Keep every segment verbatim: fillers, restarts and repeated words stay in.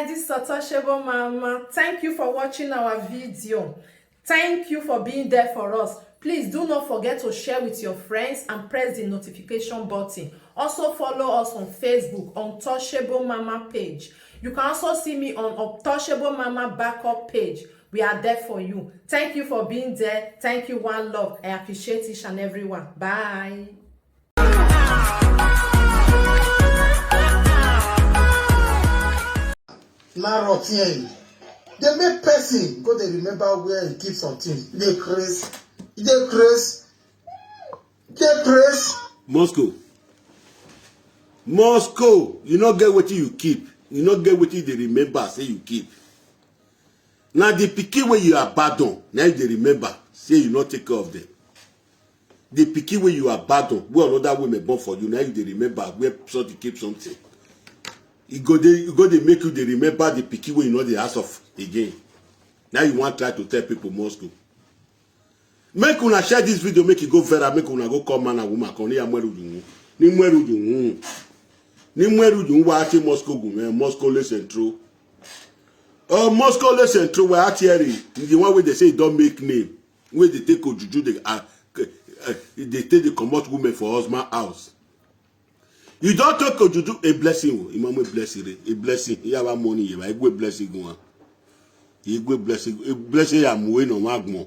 This is Untouchable Mama. Thank you for watching our video. Thank you for being there for us. Please do not forget to share with your friends and press the notification button. Also follow us on Facebook, Untouchable Mama page. You can also see me on Untouchable Mama backup page. We are there for you. Thank you for being there. Thank you, one love. I appreciate each and every one. Bye. Na rotten. Dey make person go dey remember where he keep something. Dey craze. Dey craze. Dey craze. Moscow. Moscow, you no get wetin you keep. You no get wetin you dey remember say you keep. Na the pikin wey you abandon, na you dey remember say you no take care of them. The pikin wey you abandon, wey another women born for you, na you dey remember where something keep something. E go dey, e go dey make you dey remember the pikin wey you no dey ask of again. Now you wan try to tell people Moscow. Make una share this video, make e go viral, make una go call man and woman come. Ni amweru yun. Ni mweru yun. Ni mweru yun wa ati Moscow gun, eh, Moscow listen true. Oh, Moscow listen true, wa ati eri. The one wey dey say e don make name. Wey dey take ojuju, dey, uh, uh, dey take dey comot women for husband house. You don take ojuju, a blessing o. Imam, a blessing, a blessing. You have a money, you have a blessing go on. You go blessing, a blessing ya muwe no magmo.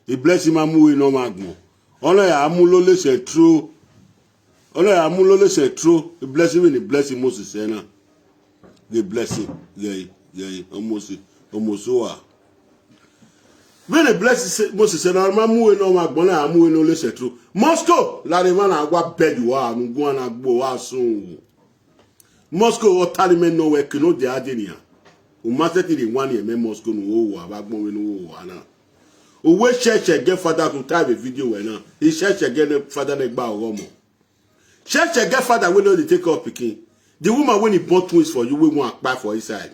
A blessing ma muwe no magmo. Ọlọ́run ya mú ló lè ṣe tró. Ọlọ́run ya mú ló lè ṣe tró. A blessing wey ni blessing Moses ẹ náà. The blessing, yeah, yeah, almost, almost over. When the blessing Moses said, "I'm moving on my bona, I'm moving on listen to Moscow." Larivana wa bed wa, nuguana gbo wa soon. Moscow or Taliman no work, no de adenia. Umaseti the one year, me Moscow no wa, back moving no wa na. Uwe church get father to type a video when now. He church get father neck ba ogomo. Church get father wey no dey take care of pikin. The woman wey he born twins for you, wey wan kpai for inside.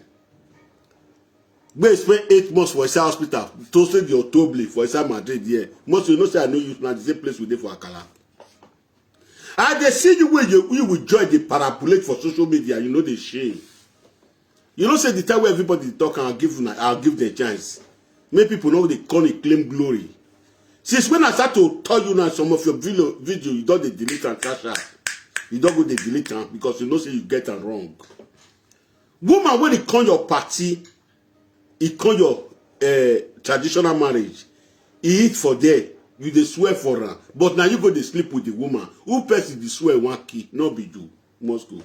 Wey spend eight months for inside hospital, to say the otobli for inside Madrid here. Most you know say I know you na the same place we dey for Akala. I dey see you wey you, you will join the parabulate for social media, you know the shame. You know say the time wey everybody dey talk, I'll give una, I'll give them chance. Make people know they come dey claim glory. Since when I start to tell you now, some of your video, video you don dey delete and trash out. You don go dey delete am because you know say you get am wrong. Woman wey dey come your party, e come your uh, traditional marriage, e eat for there, you dey swear for am. But now you go dey sleep with the woman. Who person dey swear one key? No be you, Moscow.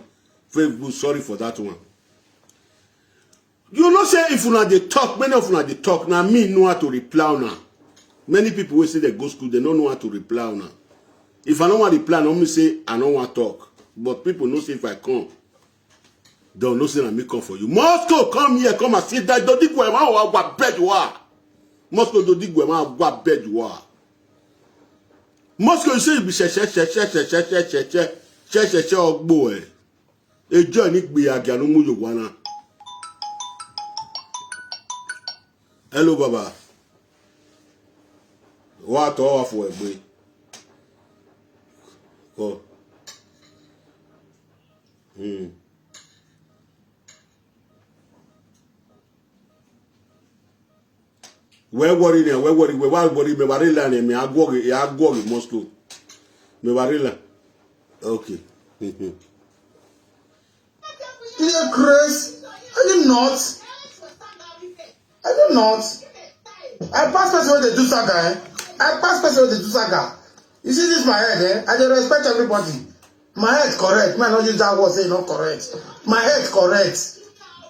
Facebook, sorry for that one. You know say if una dey talk, many of una dey talk, na me know how to reply una. Many people wey say they go school, they no know how to reply una. If I no wan reply, no mean say I no wan talk. But people know say if I come, they know say na me come for you. Moscow, come here, come and sit down. Dodigwe ma wa wa bed wa. Moscow, Dodigwe ma wa bed wa. Moscow, you say you be she she she she she she she she she she she ogbo eh. Ejo ni gbe aga no mu yo wana. Hello, Baba. Wa to wa fo egbe. Ko. Hmm. Wee worry na, wee worry, wee wa worry, me worry la na, me agwo gị, ya agwo gị Moscow. Me worry la. Okay. You dey craze? Are you not? Are you not? I pass person wey dey do saga, eh? I pass person wey dey do saga. You see this my head, eh? I dey respect everybody. My head correct. Man, no use that word say e no correct. My head correct.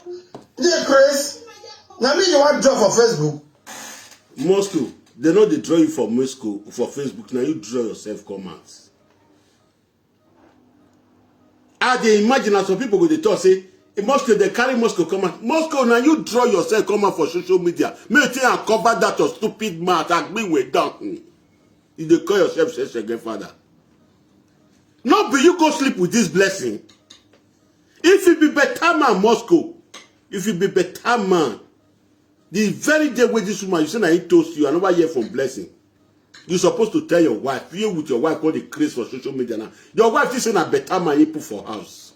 You dey craze? Na me you wan draw for Facebook? Moscow, they no dey draw you for Moscow, for Facebook. Na you draw yourself come out. I dey imagine as some people go dey talk say, "Eh, Moscow, they carry Moscow come out." Moscow, na you draw yourself come out for social media. Make you take and cover that your stupid mouth and bring way down. Hmm. You dey call yourself say second father. No be you go sleep with this blessing. If you be better man, Moscow, if you be better man, the very day wey this woman, you say na he toast you, I never hear from blessing. You supposed to tell your wife, you with your wife, what dey craze for social media now. Your wife, she say na better man he put for house.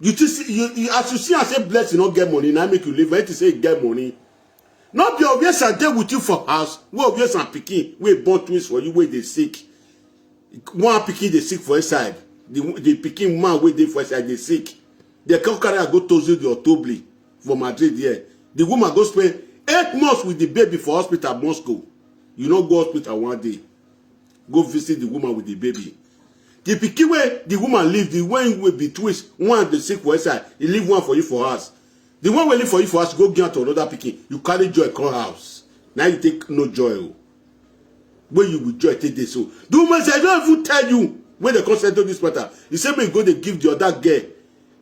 You think say, you, you, as you see am say Blessing no get money, na make you leave. When you say you get money, no be Obiesa dey with you for house. Wey Obiesa pikin wey born twins for you, wey dey sick. One pikin dey sick for inside. The, the pikin man wey dey for inside dey sick. They come carry am go Tozu de Otobli for Madrid here. The woman go spend eight months with the baby for hospital Moscow. You no go hospital one day. Go visit the woman with the baby. The pikin wey the woman leave, the one wey be twins, one dey sick for inside, he leave one for you for house. The one wey leave for you for house, go give am to another pikin. You carry joy come house. Now you take no joy o. Wey you with joy take dey so. The woman say, "I don even tell you." When they come settle this matter, he say make you go dey give the other girl.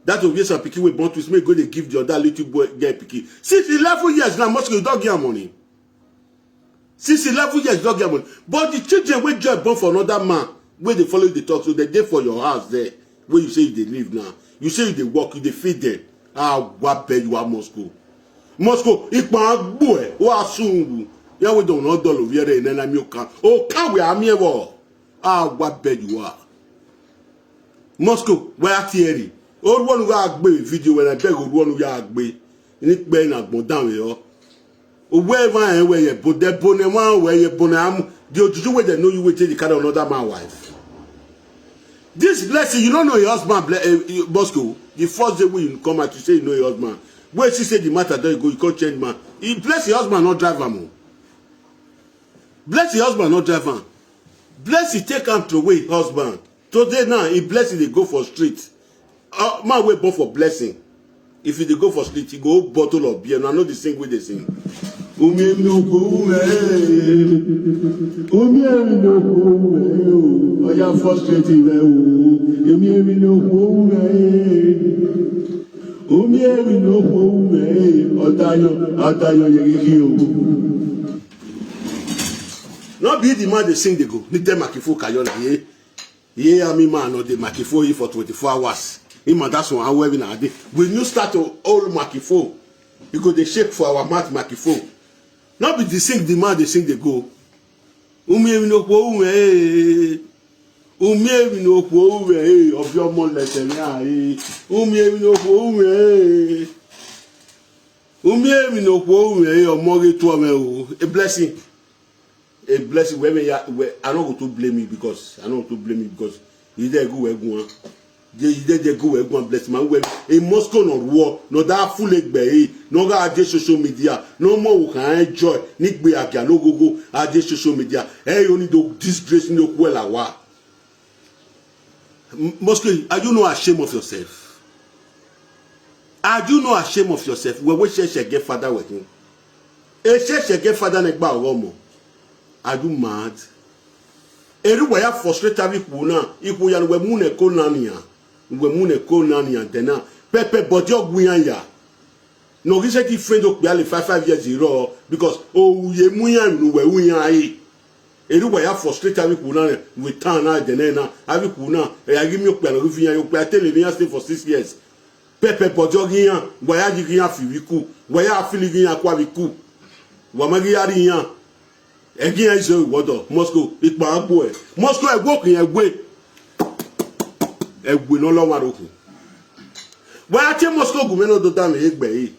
That Obiesa pikin wey born twins, make you go dey give the other little boy girl pikin. Since eleven years now, Moscow, you don give am money. Since eleven years, you don get money. But the children wey joy born for another man, wey dey follow you dey talk, so they dey for your house there, wey you say you dey live now. You say you dey work, you dey feed them. Ah, wa bẹ you are Moscow. Moscow, ipa agbo ẹ, wa sunwu. Ya we don no dolo viere nena mi okan. O kan we ami ewo. Ah, wa bẹ you are. Moscow, where Thierry? Oruonu ya gbe video when I beg Oruonu ya gbe. Ni pe na gbon down yo. Wherever and where you but the bone one where you bone am. The ojuju wey they know you wey take the carry another man wife. This Blessing, you don't know your husband, Ble- eh, eh, Moscow. The first day when you come out, you say you know your husband. When she say the matter, don't go, you can't change man. He Blessing, your husband not drive am o. Blessing, your husband not drive am. Blessing take am throw away husband. Today now, he Blessing dey go for street. Uh, man wey born for Blessing. If he dey go for street, he go hold bottle of beer. Now, I know the sing wey they sing. Omi emi no ko ume, omi emi no ko ume o. Oya frustrate me o. Omi emi no ko ume, omi emi no ko ume. Otayo, otayo ye kiki o. No be the man dey sing dey go. Ni tell Makifo Kayola ye. Ye ami man no dey Makifo for twenty-four hours. Him and that one how we na dey. We new start to all Makifo. You go dey shake for our mouth Makifo. No be the sing the man dey sing dey go. Umi emi no kwo ume eh. Umi emi no kwo ume eh. Obi omo lete ni aye. Umi emi no kwo ume eh. Umi emi no kwo ume eh. Omo ge to me o. A blessing. A blessing. Where me ya, where, I no go to blame you because I no go to blame you because you dey go where go. They they they go where go and bless man where. A Moscow no war. No that full egbe eh. No ga aje social media. No more we can enjoy. Ni gbe aga no go go aje social media. Eh, you need to disgrace no kwela wa. M- Moscow, are you not ashamed of yourself? Are you not ashamed of yourself? We we share share get father with him. E share share get father next bar omo. Are you mad? Eri we ya frustrate abi ku na. Iku ya we mu ne ko na ni ya. We mu ne ko na ni ya then na. Pepe body ogwi ya ya. No, he said he friend of Bialy five five years ago because oh ye muya no we uya eh. Eri we ya frustrate abi ku na we tan na then na abi ku na e agi mi okpe na vi ya okpe tell me stay for six years. Pepe body ogwi ya we ya gi ya fi wiku we ya feel gi ya kwa wiku. Wa magi ya ri ya. Egi ya izo wodo Moscow ipa agbo e. Moscow e wo kin e gbe. E gbe no lo wa roku. Wa ati Moscow gu me no do dan egbe yi.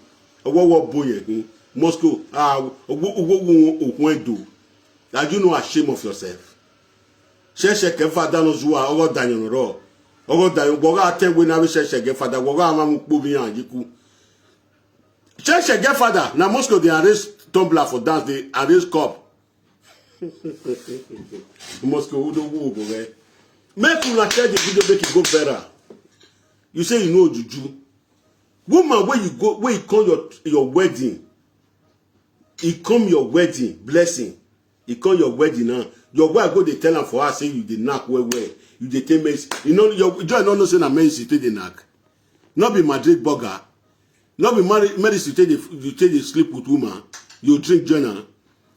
Owo wo bo ye hin. Moscow ah owo owo wo okun edo. Are you not ashamed of yourself? Sheshe ke father no zuwa ogo danyo no ro. Ogo danyo boga ate we na we sheshe ke father boga ama mu kpo bi yan yiku. Sheshe ke father na Moscow dey arrange tumbler for dance dey arrange cup. Moscow who don't go go there. Make una share the video make it go viral. You say you know juju. Woman where you go where you call your your wedding. E come your wedding blessing. E come your wedding now. Your wife go dey tell am for her say you dey knack well well. You dey take medicine. You know your joy no know say na medicine take dey knack. No be Madrid burger. No be marry medicine take dey you take dey sleep with woman. You drink join am.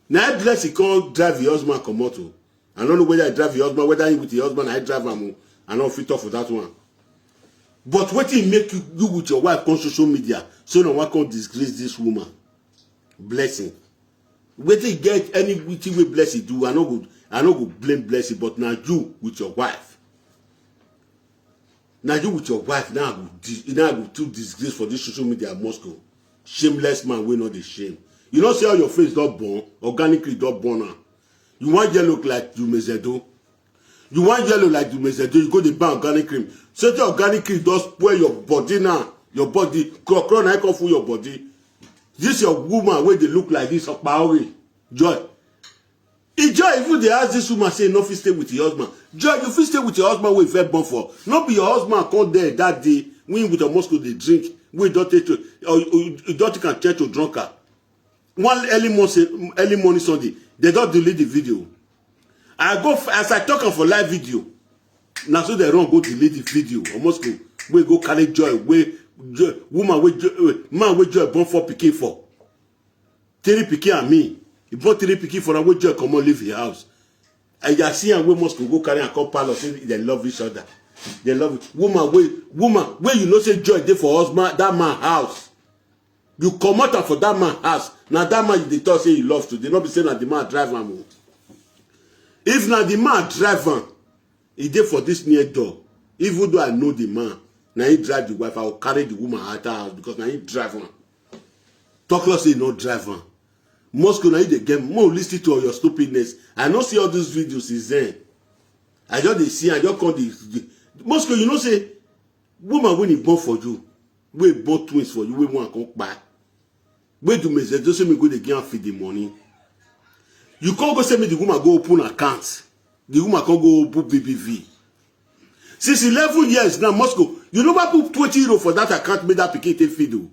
Na blessing come drive your husband comot o. I no know whether I drive your husband, whether him with your husband I drive am o. I no fit talk for that one. But wetin make you, you with your wife come social media so na one come disgrace this woman? Blessing. Wetin get any wetin wey blessing do, I no go I no go blame blessing, but na you with your wife. Na you with your wife now go di- now go too disgrace for this social media, Moscow. Shameless man wey no dey shame. You know say all your face don burn, organically don burn am. You wan yellow like Dumezedo. You wan yellow like Dumezedo. You go dey buy organic cream. Say the organic cream don spoil your body now. Your body, krokro na come full your body. This your woman wey dey look like this, Okpaori. Joy. E Joy, even dey ask this woman say no fit stay with your husband. Joy, you fit stay with your husband wey you first born for. No be your husband come there that day when with your Moscow dey drink, wey don take to, or you don take am church to drunker. One early morning, early morning Sunday, they don delete the video. I go f- as I talk am for live video. Na so they run go delete the video. Almost go wey go carry Joy, wey Joy, woman wey Joy, uh, man wey Joy born for pikin for. Three pikin and me. He born three pikin for am wey Joy comot leave his house. And you see am wey Moscow go carry am come palace say they love each other. They love it. Woman wey woman wey you know say Joy dey for husband that man house. You comot am for that man house. Na that man you dey talk say you love today. No be say na the man drive am o. If na the man drive am, e dey for this near door. Even though I know the man, na him drive the wife. I will carry the woman out of house because na him drive am. Talk less say e no drive am. Moscow, na you dey get more. Listen to all your stupidness. I no see all these videos since then. I just dey see, I just come the, the Moscow. You know say woman wey e born for you, wey born twins for you, wey one come kpai, wey do me say just say me go dey give am feed the money. You come go say me the woman go open account. The woman come go open B B V. Since eleven years now, Moscow, you never put twenty euro for that account, make that pikin take feed o.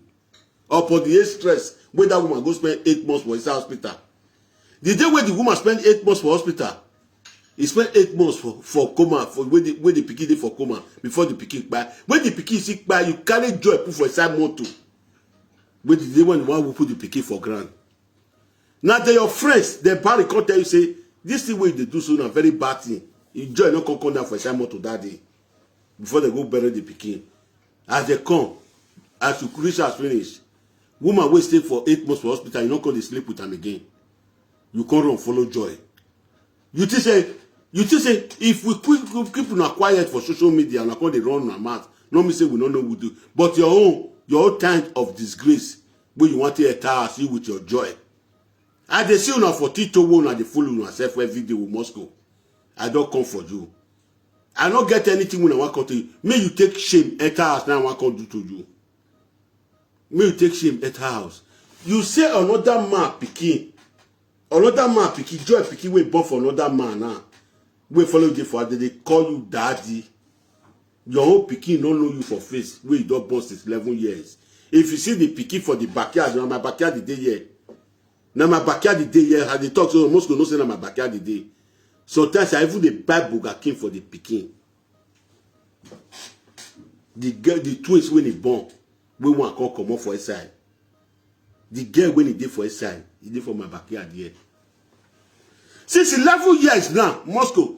Upon the age stress, wey that woman go spend eight months for inside hospital. The day wey the woman spend eight months for hospital, he spend eight months for, for coma, for wey the, wey the pikin dey for coma before the pikin kpai. When the pikin sick kpai, you carry Joy put for inside motor. Wey the day when the one who put the pikin for ground. Now they your friends, they party come tell you say, this thing wey you dey do so na very bad thing. You Joy no come come down for inside motor that day before they go bury the pikin. As they come, as you reach house finish, woman wey stay for eight months for hospital, you no come dey sleep with am again. You come run follow Joy. You think say you think say if we keep keep una quiet for social media, una come dey run una mouth, no mean say we no know we do. But your own your own time of disgrace wey you wan take enter house, you with your Joy. I dey see una for TikTok wey una dey follow una sef every day with Moscow. I don come for you. I no get anything wey I wan come to you. Make you take shame enter house now I wan come do to you. Make you take shame enter house. You say another man pikin, another man pikin, Joy pikin wey born for another man now, wey follow you dey for house, they dey call you daddy. Your own pikin no know you for face, wey you don born since eleven years. If you see the pikin for the backyard, na my backyard e dey here. Na my backyard e dey here. I dey talk so Moscow know say na my backyard e dey. Sometimes I even dey buy Burger King for the pikin. The girl, the twins wey e born, wey one come comot for inside. The girl wey e dey for inside, e dey for my backyard here. Since eleven years now, Moscow,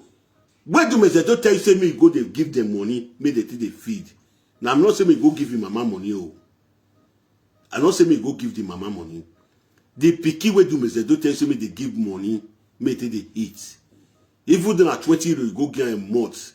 wey do me say to tell you say me go dey give them money, make they take dey feed. Now I'm not say me go give him mama money o. I no say me go give the mama money. The pikin wey do me say to tell you say me dey give money, make they dey eat. Even though na twenty euro you go give am a month,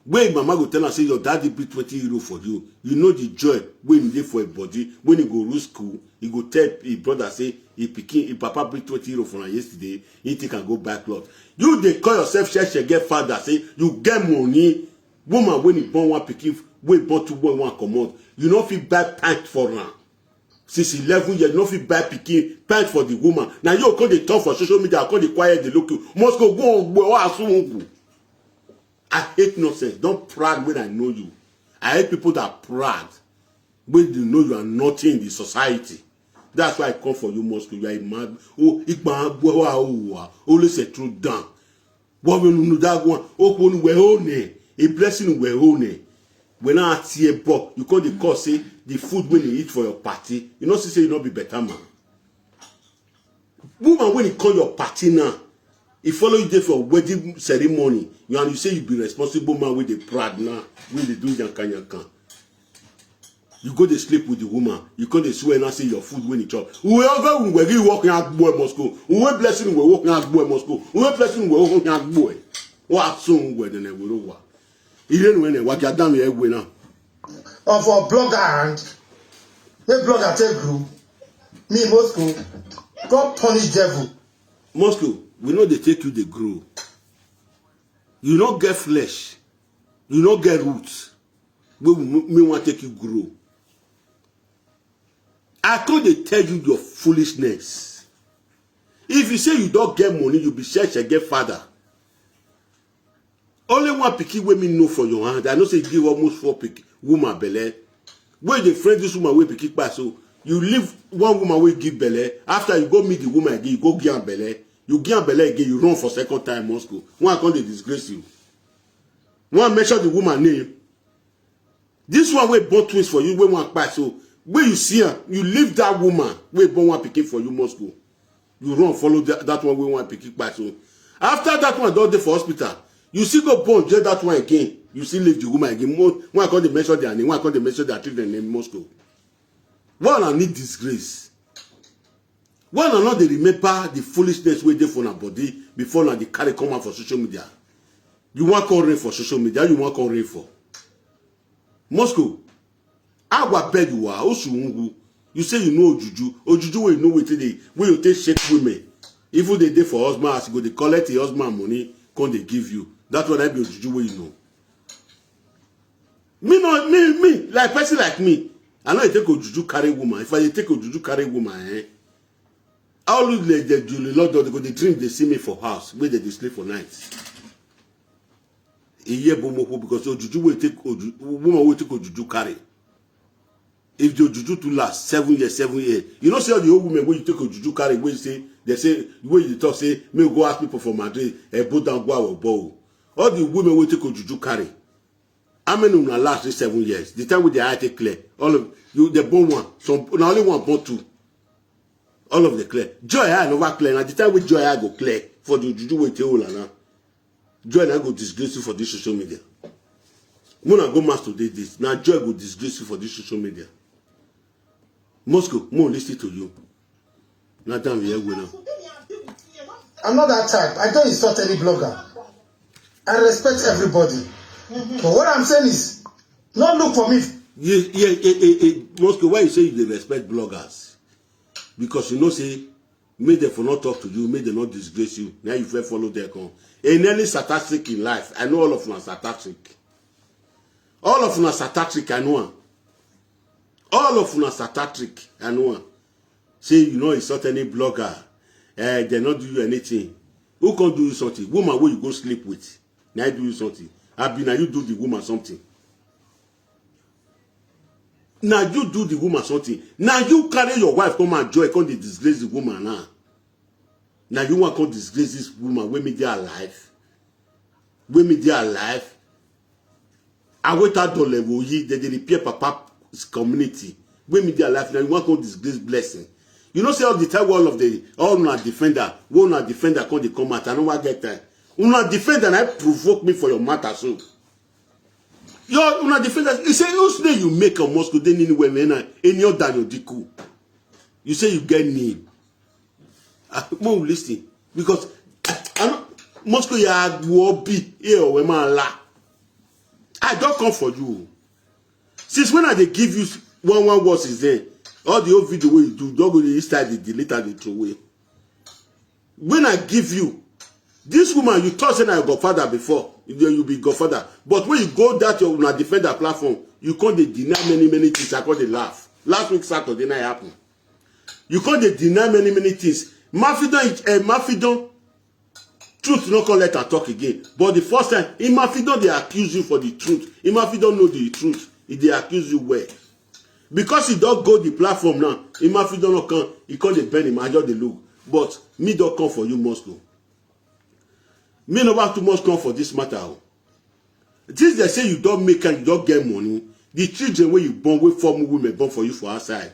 wey mama go tell am say your daddy bring twenty euro for you, you know the joy wey e dey for im body. When e go reach school, e go tell im brother say im pikin, im papa bring twenty euro for am yesterday, he take am go buy cloth. You dey call yourself sheshe get father, say you get money. Woman wey e born one pikin, wey born two boy, one comot, you no fit buy pant for am. Since eleven years, you no fit buy pikin pant for the woman. Na you come dey talk for social media, come dey quiet, dey look you. Must go go on, go on, asungu. I hate nonsense. Don't proud when I know you. I hate people that proud when they know you are nothing in the society. That's why I come for you, Moscow. You are a mad. Oh, Igba Agbo, oh, oh, oh, always a true down. What will you that one? Oh, when we own it, a blessing we own it. When I see a buck, you call the call say the food when you eat for your party. You know, say you not be better man. Woman, when he call your party now, he follow you there for wedding ceremony. You and you say you be responsible man with the pride now, with the do yankan yankan. You go dey sleep with the woman, you come dey swear now say your food when he chop. Whoever we work in Agbo must go. Whoever blessing we work in Agbo must go. Whoever blessing we work in Agbo. What soon we then we wa. Irenu ene waki adam ye egwe now. Or for blogger hand, make blogger take grow. Me Moscow, God punish devil. Moscow, we no dey take you dey grow. You no get flesh. You no get roots. We, we, we wan take you grow. I come dey tell you your foolishness. If you say you don get money, you be church get father. Only one pikin wey me know for your hand, I know say you give almost four pikin woman belle. Wey dey friend this woman wey pikin kpai, so you leave one woman wey give belle. After you go meet the woman again, you go give am belle. You give am belle again, you run for second time Moscow. One come dey disgrace you. One mention the woman name. This one wey born twins for you, wey one kpai, so wey you see am, you leave that woman wey born one pikin for you Moscow. You run follow that, that one wey one pikin kpai, so after that one don dey for hospital, you still go born join that one again. You still leave the woman again. Mo- One come dey mention their name, one come dey mention their children name Moscow. Why una need disgrace? Why una no dey remember the foolishness wey dey for una body before una dey carry come out for social media? You wan come rain for social media? You wan come rain for Moscow? Agwa bed you are, Osunwu. You say you know Ojuju. Ojuju wey you know wetin dey, wey you take shake women. Even dey dey for husband as you go dey collect your husband money, come dey give you. That one na be Ojuju wey you know. Me no, me, me, like person like me, I no dey take Ojuju carry woman. If I dey take Ojuju carry woman, eh, I always like the Julie Lord, they go dey dream, they see me for house, where they dey sleep for night. A year bomoko because Ojuju wey take Oju, woman wey take Ojuju carry. If the Ojuju to last seven years, seven years, you know say all the old women wey you take Ojuju carry, wey say, they say, wey you talk say, me go ask people for Madrid, eh, bow down, go our bow. All the women wey take Ojuju carry, how many una last this seven years? The time with the eye take clear, all of you, they born one, some, na only one born two. All of the clear. Joy eye never clear. Na the time with joy eye go clear for the Ojuju wey take hold am now. Joy na go disgrace you for this social media. When I go mass today, this now joy go disgrace you for this social media. Moscow, mo listen to you. Now damn, we are now. I'm not that type. I don't insult any blogger. I respect everybody. But what I'm saying is, not look for me. Yeah, yeah, yeah, yeah, yeah. Moscow, why you say you dey respect bloggers? Because you know say, make them for not talk to you, make them not disgrace you. Now you fit follow their come. In any statistic in life, I know all of una statistic. All of una statistic, I know am. All of una statistic, I know am. Say you no insult any blogger. Eh, they no do you anything. Who come do you something? Woman wey you go sleep with, na do you something. Abi na you do the woman something. Na you do the woman something. Na you carry your wife come and joy, come dey disgrace the woman now. Na you wan come disgrace this woman wey me dey alive. Wey me dey alive. I wait out the level, they dey repair papa community. Wey me dey alive now, you wan come disgrace blessing. You know say all the time, all of the, all una defender, wey una defender come dey come out, I no wan get time. Una defender na provoke me for your matter so. Your una defender, you say, whose name you make on Moscow, dey anywhere, man, na any other your diku. You say you get name. Ah, mo listen because I no Moscow ya gwo bi e o we ma la. I don come for you. Since when I dey give you one one words is there, all the old video wey you do, don go dey inside the delete and dey throw away. When I give you this woman, you talk say na your godfather before, you, you be godfather. But when you go that your una defender platform, you come dey deny many many things. I come dey laugh. Last week Saturday night happen. You come dey deny many many things. Mafidon, eh, Mafidon, truth no come let am talk again. But the first time, Imafidon dey accuse you for the truth. Imafidon know the truth. He dey accuse you well. Because he don go the platform now, Imafidon no come. He come dey bend him, I just dey look. But me don come for you, Moscow. Me no want too much come for this matter o. This they say you don make and you don get money. The children wey you born, wey form women born for you for outside.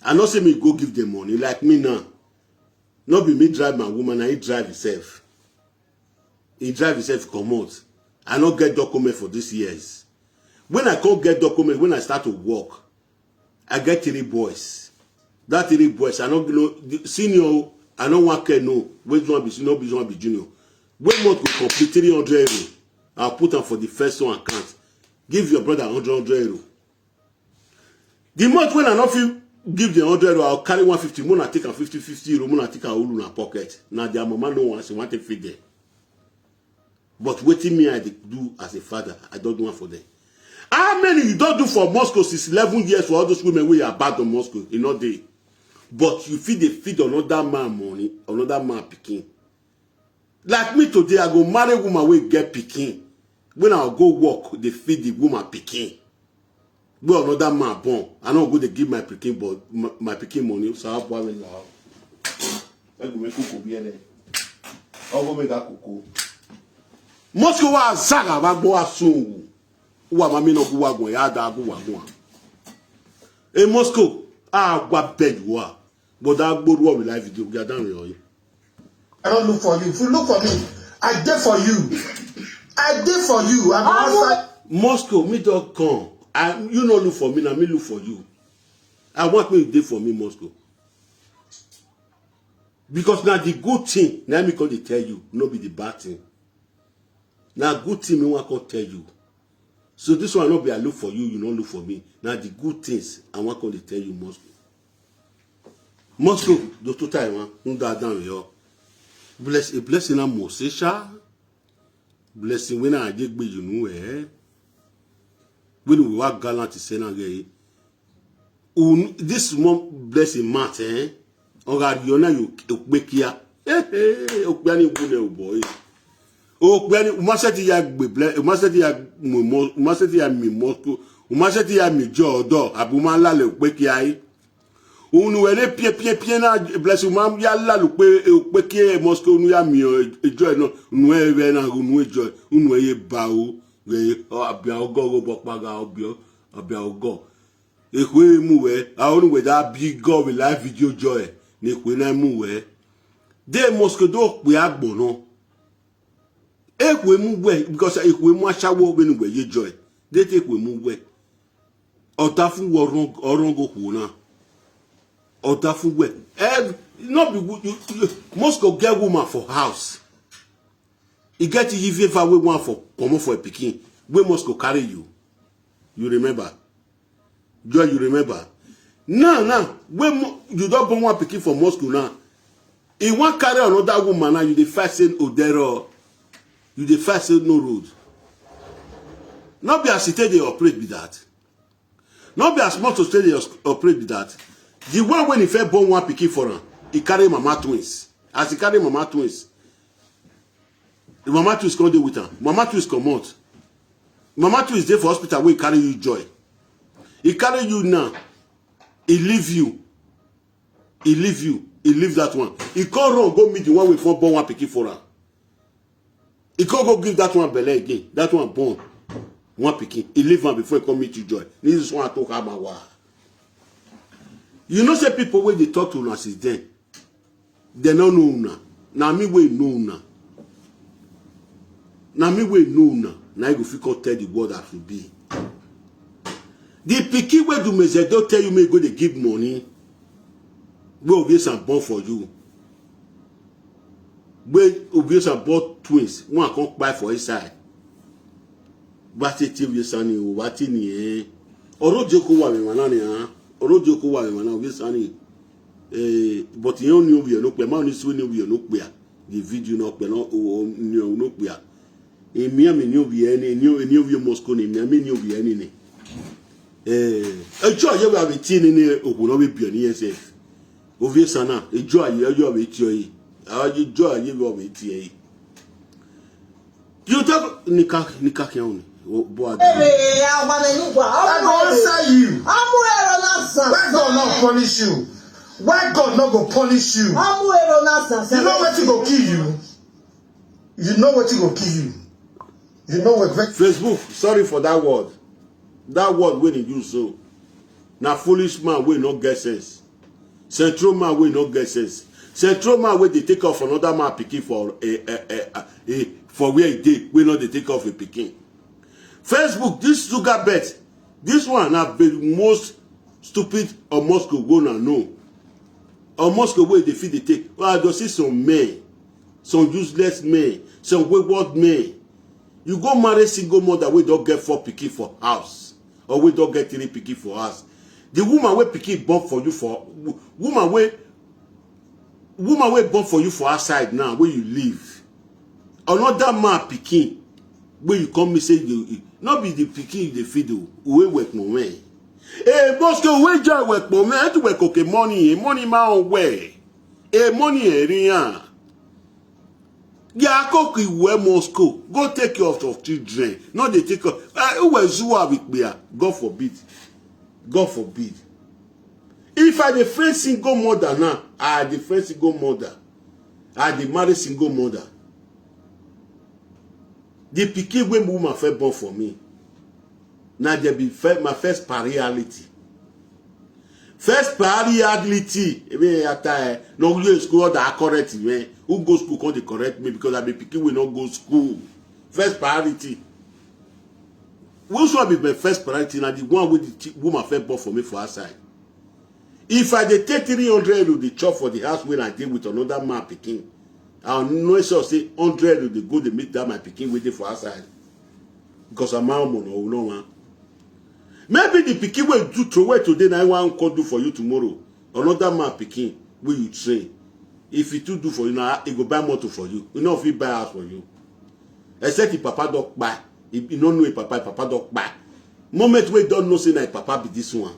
I no say me go give them money like me now. No be me drive my woman, na he drive himself. He drive himself comot. I no get document for these years. When I come get document, when I start to work, I get three boys. That three boys, I no know the senior o, I no wan care no. Which one be senior, which one be junior. When month go complete three hundred euro. I'll put am for the first one account. Give your brother hundred, hundred euro. The month when I no fit give the hundred euro, I'll carry one fifty, mona take am fifty, fifty euro, mona take am ulu na pocket. Na their mama no want, she want to feed them. But wetin me I dey do as a father, I don't do one for them. How many you don't do for Moscow since eleven years for all those women wey you abandon Moscow? E no dey. But you fit dey feed another man money, another man pikin. Like me today, I go marry woman wey get pikin. When I go work, dey feed the woman pikin. Wey another man born, I no go dey give my pikin, but my, my pikin money. So how boy me now? I go make cocoa be there. I go make that cocoa. Moscow wa zaga ba gbo asungu. Wa mami no go wa gbo ya da go wa gbo. Hey Moscow, ah, what bed you are. But that good one we live video, we are down with you. I don't look for you. If you look for me, I dey for you. I dey for you. I'm outside. Moscow, me don come. I, you no look for me, na me look for you. I want me dey for me, Moscow. Because na the good thing, na me come dey tell you, no be the bad thing. Na good thing me wan come tell you. So this one no be I look for you, you no look for me. Na the good things I wan come dey tell you, Moscow. Moscow, do to time, man. N da down yo. Bless, a blessing na Mosesha. Blessing when I get you know, eh? When we work gallant, say na get. Un, this small blessing matter, eh? Oga yona you okpekia. Eh, eh, okpeani gune boy. Okpeani, umaseti ya gbe ble, umaseti ya mo, umaseti ya mi Moscow, umaseti ya mi jodo, abuma lale okpekia yi. Unu were pie pie pie na blessing ma ya lalu pe, okpekia Moscow unu ya mi o, ejo e no, unu e we na unu ejo, unu e ye ba o, we o abia ogo go bokpaga obio, abia ogo. Ekwe mu we, a onu we da bi go we live video joy. Ne ekwe na mu we. De Moscow do pe agbono. Ekwe mu we, because ekwe mu ashawo we nu we ye joy. De te ekwe mu we. Oda fun wo ron, oron go ku na. Oda fun we. Eh, no be wo-, you, you, Moscow get woman for house. E get if ever we want for comot for a pikin. We Moscow carry you. You remember? Joy, you remember? Now, now, when Mo-, you don born one pikin for Moscow now, e wan carry another woman now, you dey fight say Odero, you dey fight say no road. No be as e take dey operate be that. No be as Moscow take dey os-, operate be that. The one when e first born one pikin for am, e carry mama twins. As e carry mama twins, the mama twins come dey with am. Mama twins comot. Mama twins dey for hospital wey carry you joy. E carry you now. E leave you. E leave you. E leave that one. E come run go meet the one wey first born one pikin for am. E come go give that one belle again. That one born one pikin. E leave am before e come meet you joy. This is one I talk am awa. You know say people wey dey talk to una since then, dem no know una. Na me wey know una. Na me wey know una. Na I go fit come tell the world as we be. The pikin wey Dumeze don tell you make you go dey give money, wey Obiesa born for you. Wey Obiesa born twins, one come kpai for inside. Ba te te Obiesa ni o, ba te ni eh. Oro je ko wa mi mana ni ah. Oro je ko wa mi mana Obiesa ni. Eh, but you know we no pe, ma ni su ni we no pe. The video no pe no, o, o, ni o no pe. Emi ami ni obi eni, ni o, ni obi Moscow ni, emi ami ni obi eni ni. Eh, ejo aye we abi ti ni ni ogun no be bi oni yesef. Obi sana, ejo aye, ejo abi ti oyi. Awa ejo aye we abi ti oyi. You talk nika, nika ke oni. O, bo adi. Ebe ya wa na nuwa. I go answer you. Amu ero na sa. Why God not punish you? Why God not go punish you? Amu ero na sa. You know wetin go kill you? You know wetin go kill you? You know what? Facebook, sorry for that word. That word wey dey use so. Na foolish man wey no get sense. Central man wey no get sense. Central man wey dey take off another man pikin for a, a, a, a, a, for where e dey, wey no dey take off a pikin. Facebook, this sugar bet, this one na the most stupid or Moscow go na know. Or Moscow wey dey fit dey take. Well, I go see some men, some useless men, some wayward men. You go marry single mother wey don get four pikin for house, or wey don get three pikin for house. The woman wey pikin born for you for, woman wey, woman wey born for you for outside now, wey you leave, another man pikin wey you come meet say you, no be the pikin you dey feed o, uwe wek mo wen. Eh, Moscow, uwe joy wek mo wen, tu wek okay money, eh, money ma on we. Eh, money, eh, riyan. Ya cook you well Moscow. Go take care of your children. No dey take care. Uh, who was who have it there? God forbid. God forbid. If I dey friend single mother now, I dey friend single mother. I dey marry single mother. The pikin wey woman first born for me, na dey be fir-, my first priority. First priority, ebe ata eh, no go school, other correct me. Who go school come dey correct me because I be pikin wey no go school. First priority. Which one be my first priority? Na the one wey the chi-, woman first born for me for outside. If I dey take three hundred euro dey chop for the house wey I dey with another man pikin, I know sure say hundred euro dey go dey meet that my pikin wey dey for outside. Because I'm a woman, no, no one. Maybe the pikin wey do throw away today, na one come do for you tomorrow. Another man pikin wey you train. If he too do for you now, he go buy motor for you. He no fit buy house for you. Except the papa don kpai. He, he no know him papa, him papa don kpai. Moment wey don know say na him papa be this one.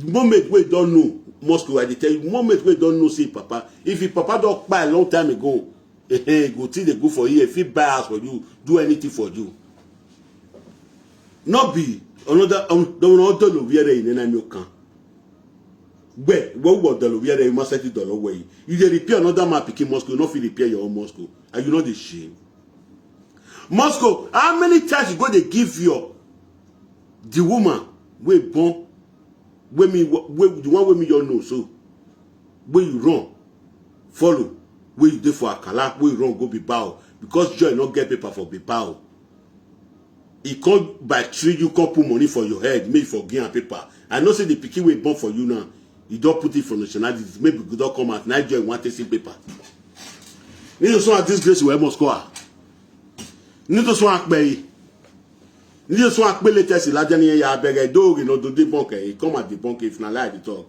Moment wey don know, Moscow, I dey tell you, moment wey don know say him papa, if him papa don kpai long time ago, eh, eh, go till dey go for you, if he buy house for you, do anything for you. No be another, um, the one other no wear in any kan. Gbe, what what the wear in must settle the way. You dey repair another man pikin Moscow, you no fit repair your own Moscow, and you no dey shame. Moscow, how many times you go dey give your the woman wey born, wey me, wey the one wey me your know so, wey you run follow, wey you dey for Akala, wey you run go Bilbao because Joy no get paper for Bilbao. He come by three, you come put money for your head, make you for give am paper. I know say the pikin wey born for you now, you don put it for nationality, maybe go don come out, now Joy want to see paper. Need to soon at this grace wey Moscow. Need to soon akpe. Need to soon akpe latest ilajani ya abeg e do oge no do debunk e, come at debunk if na lie dey talk.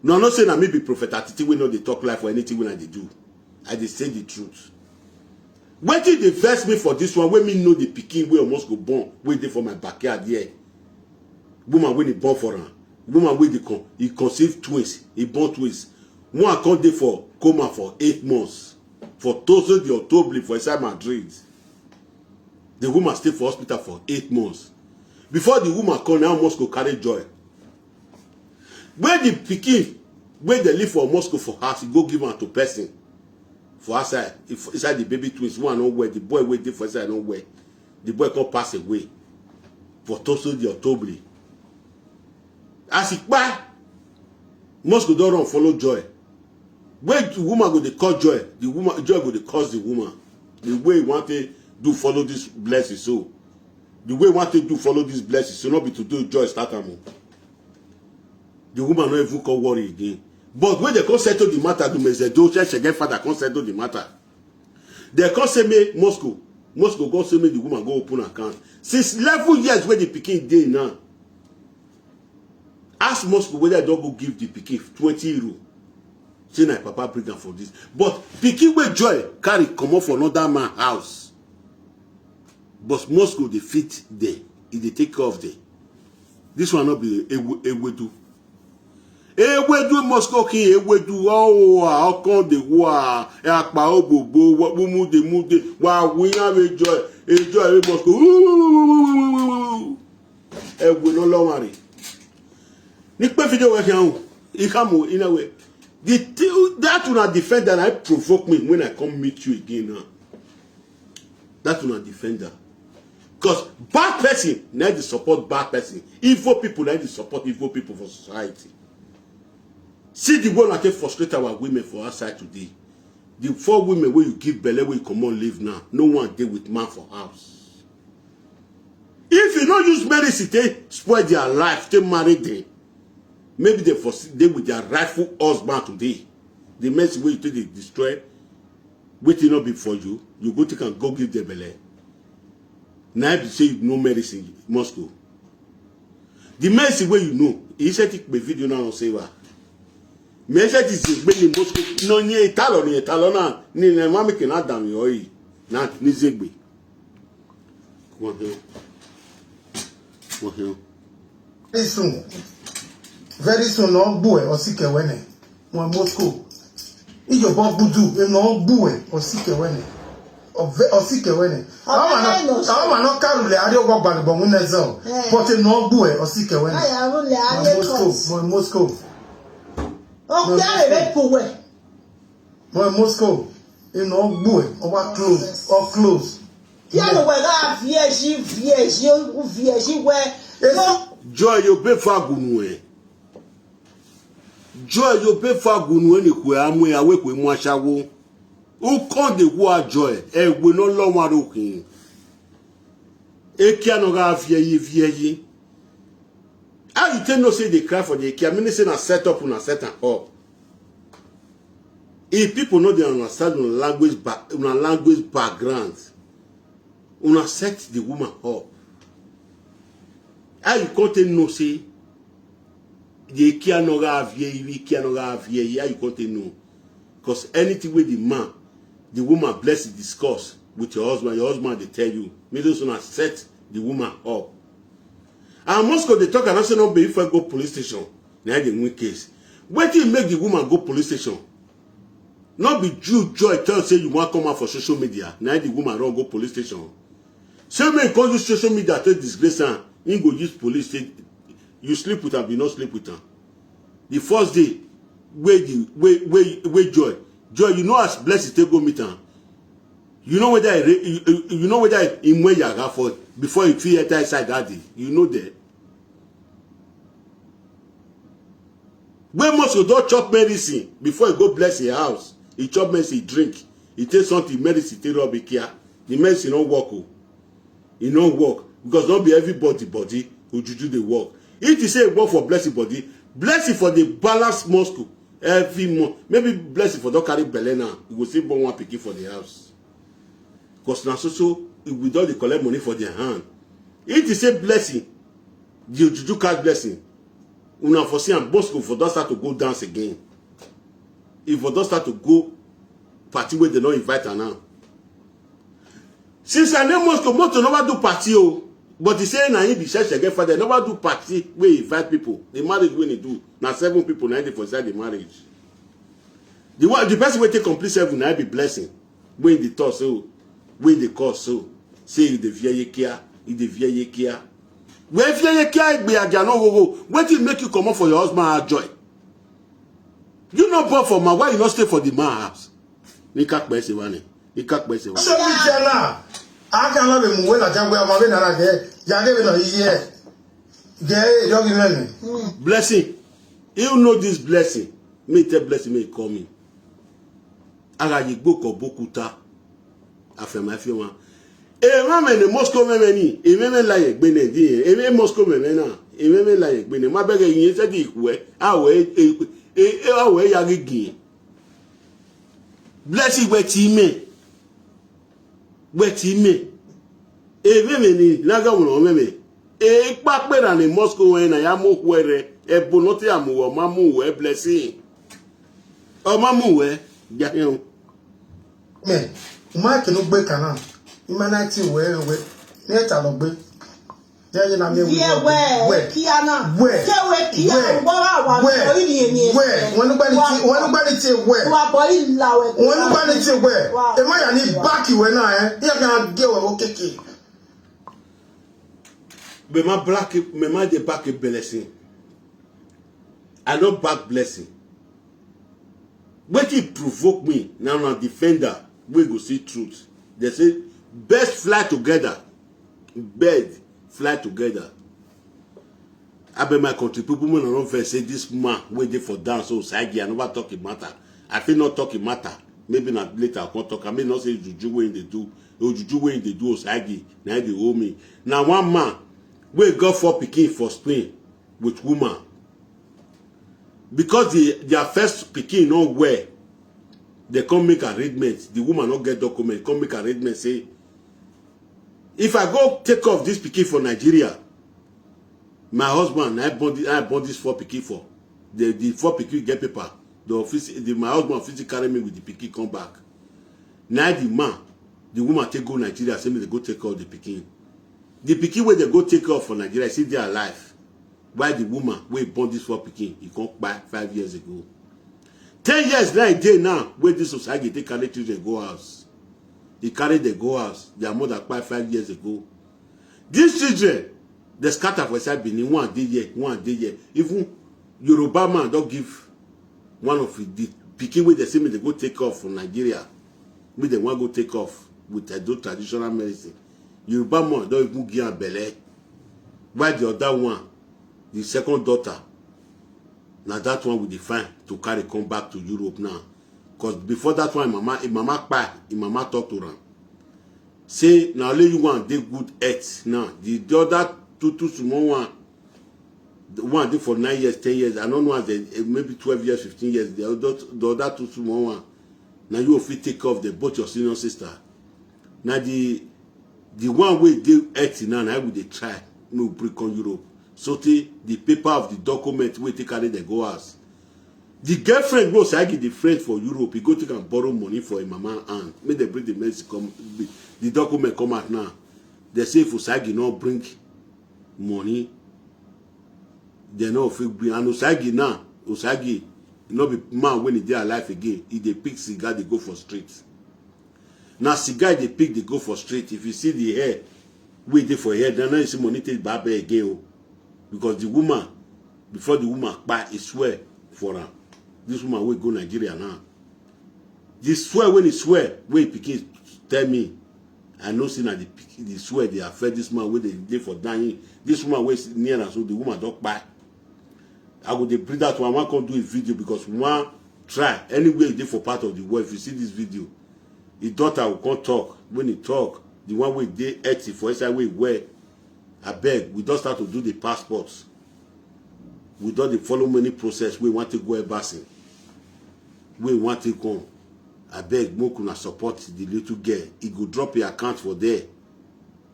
No, I'm not saying that me be prophet Atiti wey no dey talk lie for anything wey I dey do. I dey say the truth. Wetin dey vex me for this one, wey me know the pikin wey almost go born, wey dey for my backyard here. Woman wey dey born for am, woman wey dey con-, he conceive twins, he born twins. One come dey for coma for eight months for Toso de Octobre for inside Madrid. The woman stay for hospital for eight months. Before the woman come, now Moscow carry Joy. When the pikin wey dey live for Moscow for house, he go give am to person for outside, if, inside the baby twins, one no well, the boy wey dey for inside no well. The boy come pass away for Toso de Octobre. As he kpai, Moscow don run follow Joy. When the woman go dey call Joy, the woman, Joy go dey curse the woman. The way he want to do follow this blessing so. The way he want to do follow this blessing so, no be to do Joy start am o. The woman no even come worry again. But when they come settle the matter, the Mezedo, Sheshege father come settle the matter. They come say me Moscow. Moscow come say me the woman go open account. Since eleven years wey the pikin dey now, ask Moscow whether I don go give the pikin twenty euro. Say na papa bring am for this. But pikin wey Joy carry comot for another man house. But Moscow dey feed them. E dey take care of them. This one no be ewe-, ewedu. Ewedu Moscow king, ewedu wa o, a, ọkàn dey wa, e apa obobo, wa, mumu dey mu dey, wa, we have a Joy, a Joy wey Moscow. Ewe no lo worry. Ni pe video we kan, ikamu in a way. The thing that una defender, I provoke me when I come meet you again now. That una defender. Because bad person, na dey support bad person. Evil people, na dey support evil people for society. See the way una take frustrate our women for outside today. The four women wey you give belle, wey you comot leave now, no one dey with man for house. If you no use medicine take spoil their life, take marry them, maybe they for dey with their rightful husband today. The medicine wey you take dey destroy wetin no be for you. You go take am go give the belle. Na be say you know medicine, Moscow. The medicine wey you know, he said take the video now, say wa. Me said this is when Moscow. No, ni italo, ni italo na, ni na mami ke na dam yo yi. Na ni zegbe. Come on, here. Come on, here. Very soon, very soon, no gbue osike wene. Mo Moscow. Iyo bo budu, no gbue osike wene. Ove osike wene. Awa no, awa no karule ari ogo gbagbo mu nezo. But no gbue osike wene. Aya rule are Moscow, cos. Mo Moscow. O kare be puwe. Mo Moscow. Ino gbue, owa close, all close. Kí ẹ lọ wẹ̀ rà vieji vieji vieji wẹ̀. Joy, you pay for gunu eh. Joy, you pay for gunu eh, ni kwe amwe awe kwe mwashawo. Who come the war joy? Eh, we no lo wa rokin. Ekia no ga vieji vieji. How you tell no say they cry for the Ekia? Meaning say na set up, una set am up. If people no dey understand una language back, una language background, una set the woman up. How you come take know say the Ekia no ga vie, Ekia no ga vie? How you come take know? Because anything with the man, the woman bless the discuss with your husband. Your husband they tell you, me those una set the woman up. And Moscow they talk and say no be if I go police station. Now they win case. Wetin make the woman go police station? Not be Jew joy tell say you want come out for social media. Now the woman run go police station. So many call you social media to disgrace her. He go use police say you sleep with her, be not sleep with her. The first day, where the where where where joy, joy, you know as blessing take go meet her. You know whether I, you, you know whether in where you are for before you feel enter inside that day. You know that. When Moscow don't chop medicine before he go bless his house, he chop medicine, he drink, he take something, medicine take rub it here. The medicine don't work. Oh. E no work because no be everybody body ojuju dey work. If you say e work for blessing body, blessing for the balance Moscow every month. Maybe blessing for don carry belle now, you go still born one pikin for the house. Because na so so we don dey collect money for their hand. If you say blessing, the ojuju catch blessing, una for see am Moscow for don start to go dance again. E for don start to go party wey dem no invite am now. Since I name Moscow, Moscow never do party o. But he say na him be sheshe get father, never do party wey invite people. The marriage wey he do, na seven people na dey for inside the marriage. The one, the person wey take complete seven na be blessing. Wey the talk so, wey the cause so, say you dey fear yekia, you dey fear yekia. Wey fear yekia egbe aja no go go. Wetin make you comot for your husband house joy? You no born for man, why you no stay for the man house? Nika kpese wani. Nika kpese wani. So mi jana. Aka na be mu wela jagwe ama be na na ge. Jage be no iye. Ge yo gi meni. Blessing. You know this blessing. Me tell blessing me call me. Aga yigbo ko bokuta. Afema fi wan. E ma me ne Moscow me me ni. E me me la ye gbe ne di. E me Moscow me me na. E me me la ye gbe ne. Ma bege yin se di ku e. A we e e a we ya gigi. Blessing we ti me. We ti me. E me me ni na ga won me me. E pa pe ra ni Moscow we na ya mo ku ere. E bo no ti amu wo ma mu we blessing. O ma mu we. Ja he o. Me, uma ke no gbe kana. Ima na ti we we. Ni e ta lo gbe. Ye ye na me we. Ye we. We. Kia na. We. Se we kia. We. Ngbo wa wa. We. Ko iri emi. We. Wonu gba ni ti, wonu gba ni ti we. Wa bo ila we. Wonu gba ni ti we. E ma ya ni back we na eh. Ya ka ge we o keke. Me ma black, me ma dey back a blessing. I no back blessing. Wetin provoke me na na defender wey go see truth. They say best fly together, bird fly together. I bet my country people when I don't vex say this man wey dey for dance so Saigi, I never talk him matter. I fit not talk him matter. Maybe na later I come talk. I may not say juju wey dey do, or juju wey dey do Osaigi, na dey owe me. Na one man wey got four pikin for Spain with woman. Because the, their first pikin no well, They come make arrangement. The woman not get document. Come make arrangement. Say, if I go take off this pikin for Nigeria, my husband, I born, the- I born this four pikin for. The, the four pikin get paper. The office, the, my husband office carry me with the pikin come back. Now the man, the woman take go Nigeria, say me they go take off the pikin. The pikin where they go take off for Nigeria, see they alive. Why the woman wey born this four pikin, he come kpai five years ago. Ten years now e dey now wey this society take carry children go house. He carry them go house. Their mother kpai five years ago. These children, they scatter for inside Benin. One dey here, one dey here. Even Yoruba man don give one of the pikin wey they say me they go take off from Nigeria. Make they wan go take off with Edo traditional medicine. Yoruba man don even give am belle. Why the other one, the second daughter, na that one we dey find to carry come back to Europe now. Because before that one, im mama, im mama kpai, im mama talk to am. Say, na only you one dey good health now. The, the other two, two small one, the one dey for nine years, ten years. I don't know as they, eh, maybe twelve years, fifteen years. The other, the other two small one, now you fit take care of them, both your senior sister. Now the, the one wey dey healthy now, na we dey try, make we bring come Europe. So tey the paper of the document wey take carry them go house. The girlfriend wey Osagie dey friend for Europe, he go take am borrow money for him mama hand. Make dem bring the medicine come, the, the document come out now. They say if Osagie no bring money, they no fit bring. And Osagie now, Osagie no be man wey e dey alive again. He dey pick cigar, dey go for street. Na cigar dey pick, dey go for street. If you see the hair wey dey for head, na now you see money take barber again o. Because the woman, before the woman kpai, e swear for am. This woman wey go Nigeria now, the swear wey e swear, wey pikin tell me, I know say na the pikin, the swear dey affect this man wey dey dey for dying. This woman wey near am so, the woman don kpai. I go dey bring that one. I wan come do a video because we wan try anywhere you dey for part of the world. If you see this video, his daughter will come talk. When he talk, the one wey dey healthy for inside wey well, abeg, we don start to do the passport. We don dey follow many process wey wan take go embassy, wey wan take come. Abeg, make una support the little girl. E go drop your account for there.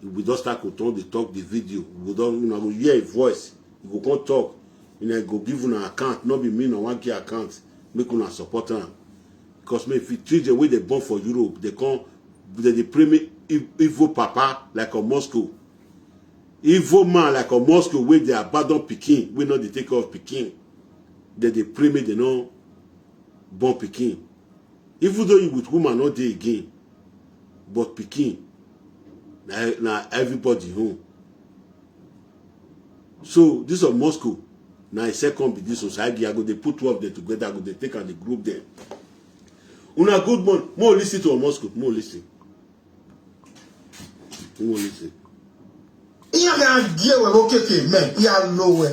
We don start to turn the talk the video. We don, una go hear a voice. You go come talk. You know, go give una account. No be me, no one give account. Make una support am. Because me, if you children wey dey born for Europe, they come, they dey prey me ev-, evil papa like a Moscow. Evil man like a Moscow wey dey abandon pikin, wey no dey take care of pikin. They dey prey me, they no born pikin. Even though you with woman no dey again, but pikin, na, na everybody home. So this of Moscow, na a second be this Osagie. I go dey put two of them together, I go dey take and dey group them. Una good morning. More listen to Moscow. More listen. More listen. Iya ga die we wo keke me. Iya lo we.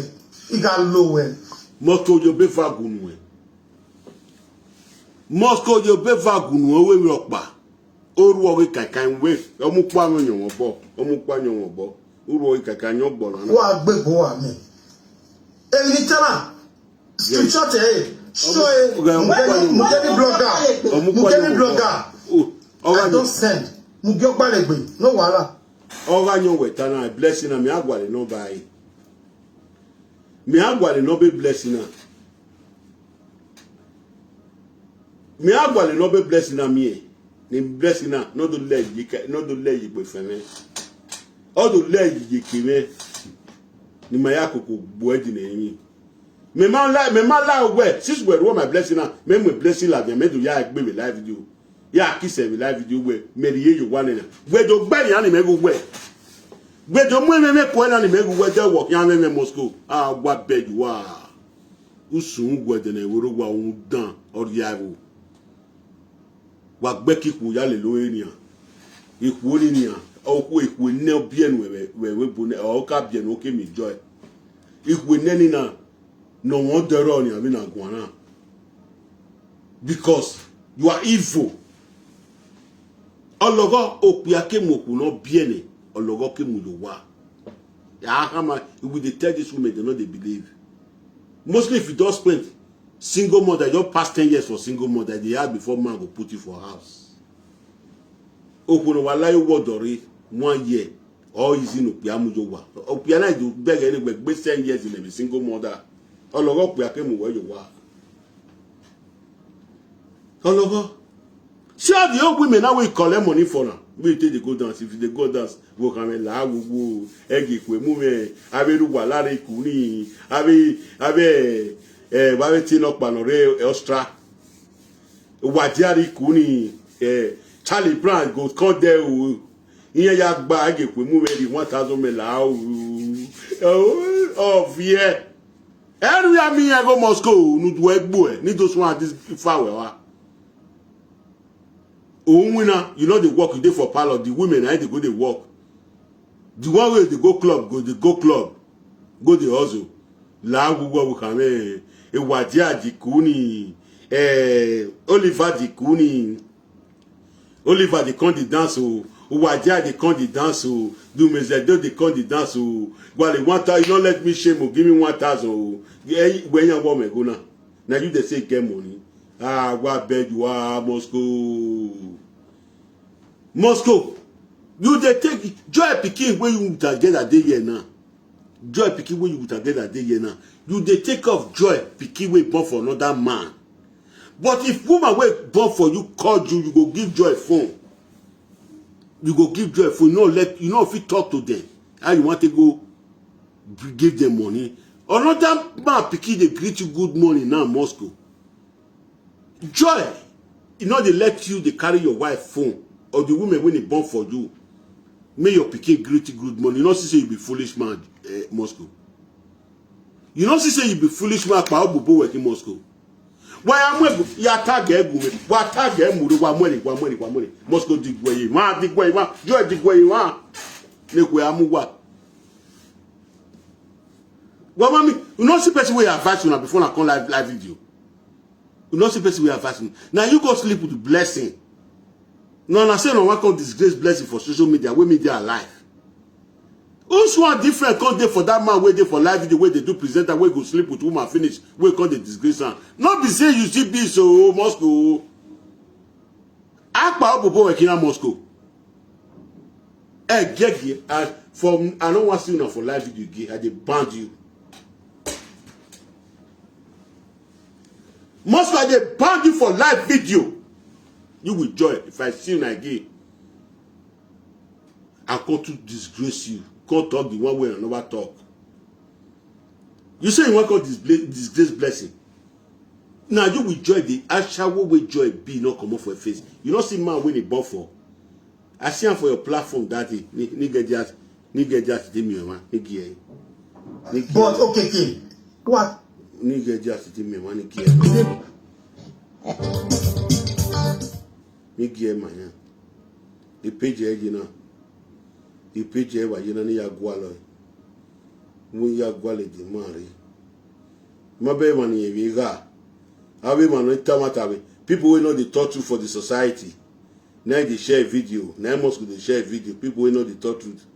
Iga lo we. Moscow yo be fa gunu we. Moscow yo be fa gunu we mi okpa. Oru oge kakan we. Omu kwa no nyo bo. Omu kwa nyo bo. Oru oge kakan nyo bo na. Wa gbegbo wa mi. Èmi ní tẹ́lá. Screenshot ẹ̀. Show ẹ̀. Mugeni, Mugeni blogger. Mugeni blogger. I don send. Mugi Ogbalegbe. No wahala. Oga nyo wetana blessing na mi agwale no bai. Mi agwale no be blessing na. Mi agwale no be blessing na mi e. Ni blessing na no do le yi ke, no do le yi pe feme. O do le yi ke me. Ni ma ya koko gbo e di na yin. Me ma la, me ma la we. Since we do my blessing na, me me blessing la, me do ya gbe we live video. Ya kiss we live video we. Me ri ye yo wa na. We do gbe ni ani me go we. We do mu me me ko na ni me go we de wo ya me me Moscow. Ah, wa be you are. Usun we de na woro wa un dan or ya wo. Wa gbe ki ku ya le lo eniyan. Iku ni niyan. O ku iku ne bi enu we we we bu ne o ka bi enu o ke mi joy. Iku ne ni na no won dero ni abi na gwana. Because you are evil. Ologo okpia ke mo ku no bi eni. Ologo ke mu yo wa. Ya hama, we dey tell these women, they no dey believe. Mostly if you don spend Single mother, just pass ten years for single mother, the house before man go put you for house. Okpono wa layo wodori one year. All is in Okpiamu Yowa. Okpiana do beg anyway, be ten years in a single mother. Ologo Okpiakemu where you are. Ologo. See all the old women now we collect money for now. We take the go dance. If they go dance, go come la wo wo. Egi kwe mu me. Abe ru wa lare kuni. Abe abe eh babe tino panore ostra. Wadiari kuni eh Charlie Brown go come there o. Iye ya gba ege kwe mu me di one thousand me la o. Oh, oh yeah. Everywhere me I go Moscow, nu do egbo e. Ni those one this far we wa. Oh, winner, you know they work, you dey for parlor. The women, I dey go dey work. The one wey dey go club, go dey go club, go dey hustle. La gugu abu kame, e wadia di kuni, eh, Oliver di kuni. Oliver dey come the dance o. Uwadia dey come the dance o. Dumezedo dey come the dance o. Gwale one thousand, you don't let me shame o. Give me one thousand o. Eh, when you want me go now? Now you dey say get money. Ah, what bed you are, Moscow. Moscow, you dey take joy pikin wey you together dey here now. Joy pikin wey you together dey here now. You dey take off joy pikin wey born for another man. But if woman wey born for you call you, you go give joy phone. You go give joy phone. You no let you no fit talk to them. How you want to go give them money? Another man pikin dey greet you good morning now, Moscow. Joy, e no dey let you dey carry your wife phone or the women wey dey born for you. Make your pikin greet you good morning. You no see say you be foolish man, eh, Moscow. You no see say you be foolish man, pa obobo working Moscow. Why am we ya tag e gume? Wa tag e muru wa mwere wa mwere wa mwere. Moscow digwe ma digwe ma. Joy digwe ma. Ne kwe amu wa. Well, mommy, you no see person wey advise una before na come live live video. You no see person wey advise me. Now you go sleep with blessing. No, na say no one come disgrace blessing for social media wey media alive. Who's one different come dey for that man wey dey for live video wey dey do presenter wey go sleep with woman finish wey come dey disgrace am. No be say you see this o Moscow. Akpa obobo wekina Moscow. Eh, Gegi, I, for, I don't want to see you now for live video again. I dey ban you. Moscow, I dey ban you for live video. You will joy if I see you now again. I come to disgrace you. Come talk the one way I never talk. You say you want to disgrace, disgrace blessing. Now you will joy the ashawo wey joy be not come off your face. You don't see man wey dey born for. I see am for your platform that day. Ni ni get just ni get just dey me man. Ni get. Ni get. But okay, okay. What? Ni get just dey me man. Ni get. Ni get man. The page e gina. The page e wa gina ni ya gwalo. Mu ya gwale di mari. Ma be man ye ga. Abi man no tamata be. People wey no dey talk truth for the society. Na dey share video. Na must go dey share video. People wey no dey talk truth.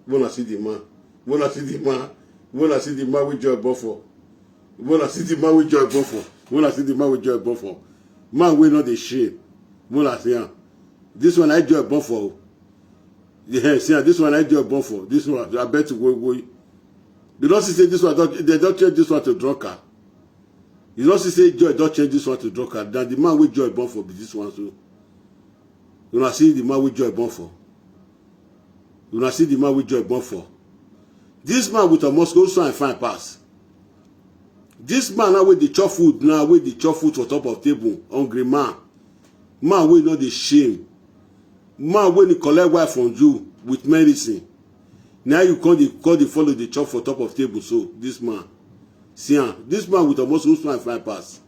Wanna see the man. Wanna see the man. Wanna see the man with joy buffo. Wanna see the man with joy buffo. Wanna see the man with joy buffo. Man wey no dey shame. Wanna see am. This one I joy buffo. Yeah, see am. This one I joy buffo. This one I bet you go go. You don't see say this one don, they don't change this one to drunkard. You don't see say joy don't change this one to drunkard. Than the man with joy born for be this one so. You not see the man with joy born for. You not see the man with joy born for. This man with a Moscow so I find pass. This man now with the chop food now with the chop food for top of table hungry man. Man wey no dey shame. Man wey dey collect wife from you with medicine. Now you come dey come dey follow dey chop for top of table so this man. See am, this man with almost who fine fine pass.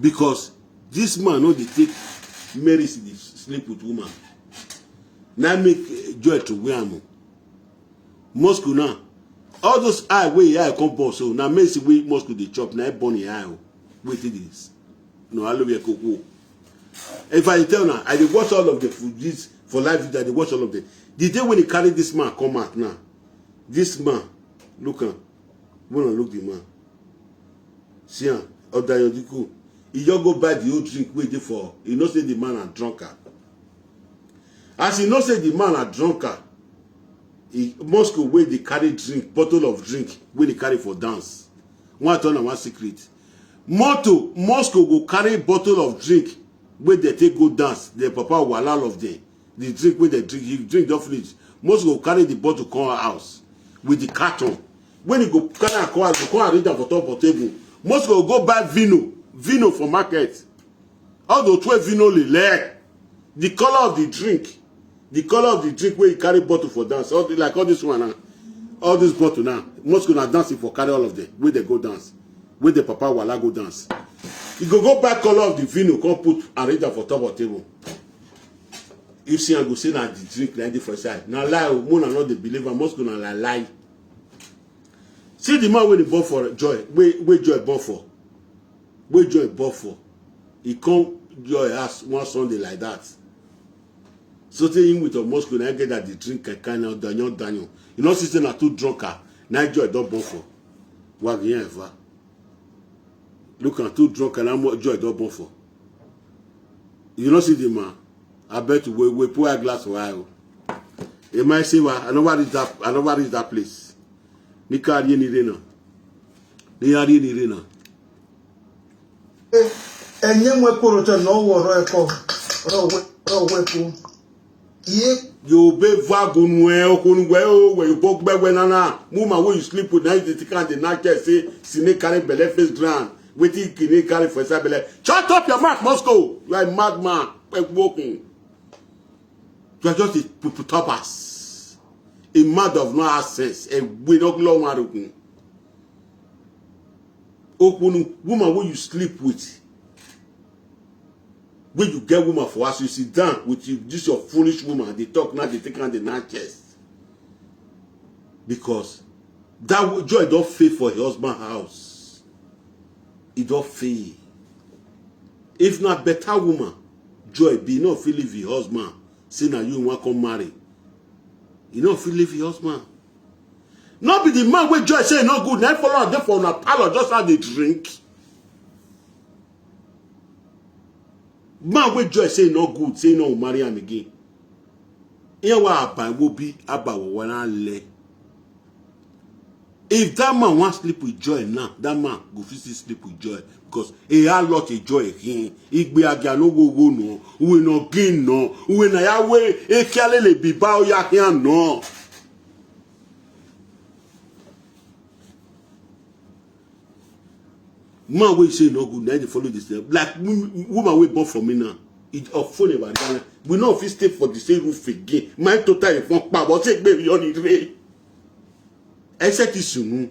Because this man no dey take medicine dey sleep with woman. Na make eh, joy to wear am o. Moscow now. All those eye wey eye come burn so na medicine wey Moscow dey chop na e burn im eye o. Wetin dey this? No, I love your cocoa. If I tell now, I dey watch all of the food this for live video. I dey watch all of them. The day when he carry this man come out now, this man, look am, when I look the man, See am, Odayoduku. He just go buy the old drink wey dey for. You know say the man na drunkard. As you know say the man na drunkard, he, Moscow wey dey carry drink, bottle of drink wey dey carry for dance. One turn na one secret. Moto, Moscow go carry bottle of drink wey dey take go dance. The papa wala of them. The drink wey dey drink, he drink don finish. Moscow go carry the bottle come house with the carton. When he go carry am come house, go come arrange am for top of table. Moscow go go buy vino, vino for market. All the twelve vino lele. The color of the drink, the color of the drink wey he carry bottle for dance, all the, like all this one now, all this bottle now, Moscow na dancing for carry all of them. Wey they go dance, wey the papa wala go dance. He go go buy color of the vino, come put arrange am for top of table. You see, I go say na the drink na dey for side. Na lie o, Mona no dey believe am. Moscow na lie lie. See the man wey dey born for joy, wey wey joy born for, wey joy born for. He come joy house one Sunday like that. So tey him with Moscow na get that the drink kind of danyo danyo. You know, see say na two drunker na joy don born for. Wagi ever. Look at two drunker na joy don born for. You know, see the man. I bet you we we pour a glass for I. It might say, well, I never reach that. I never reach that place. Ni kari ni rena. Ni ari ni rena. Enye nwe kporo cho no wo ro eko. Ro we ro we ku. Ye Yo be vagun we okun we o we bok be we nana. Muma wey you sleep with na you dey take am dey knack chest say sine carry belle face ground. Wetin kine carry for inside belle? Shut up your mouth, Moscow. You are a madman. Pekwokin. You are just a puputobas. A mad of no sense. A we no law one rukun. Okunu, woman wey you sleep with, wey you get woman for house, you sit down with you, this your foolish woman dey talk now, dey take am dey knack chest. Because that joy don fail for her husband house. E don fail. If na better woman joy be, e no fit leave her husband, say na you wan come marry. E no fit leave her husband. No be the man wey joy say e no good na follow am dey for una parlour just how dey drink. Man wey joy say e no good, say e no marry am again. Ihe wa aba wo bi aba wo wa na le. If that man wan sleep with joy now, that man go fit still sleep with joy because e a lot of joy hin. Igbe agia no go go no, uwe no gain no, uwe na ya we e kiale le bi ba o ya hin no. Man wey say no good, na dey follow this thing. Like woman wey born for me now, it of phone about that. We no fit stay for the same roof again. My total if one pa, but say baby on the rain. Except this soon.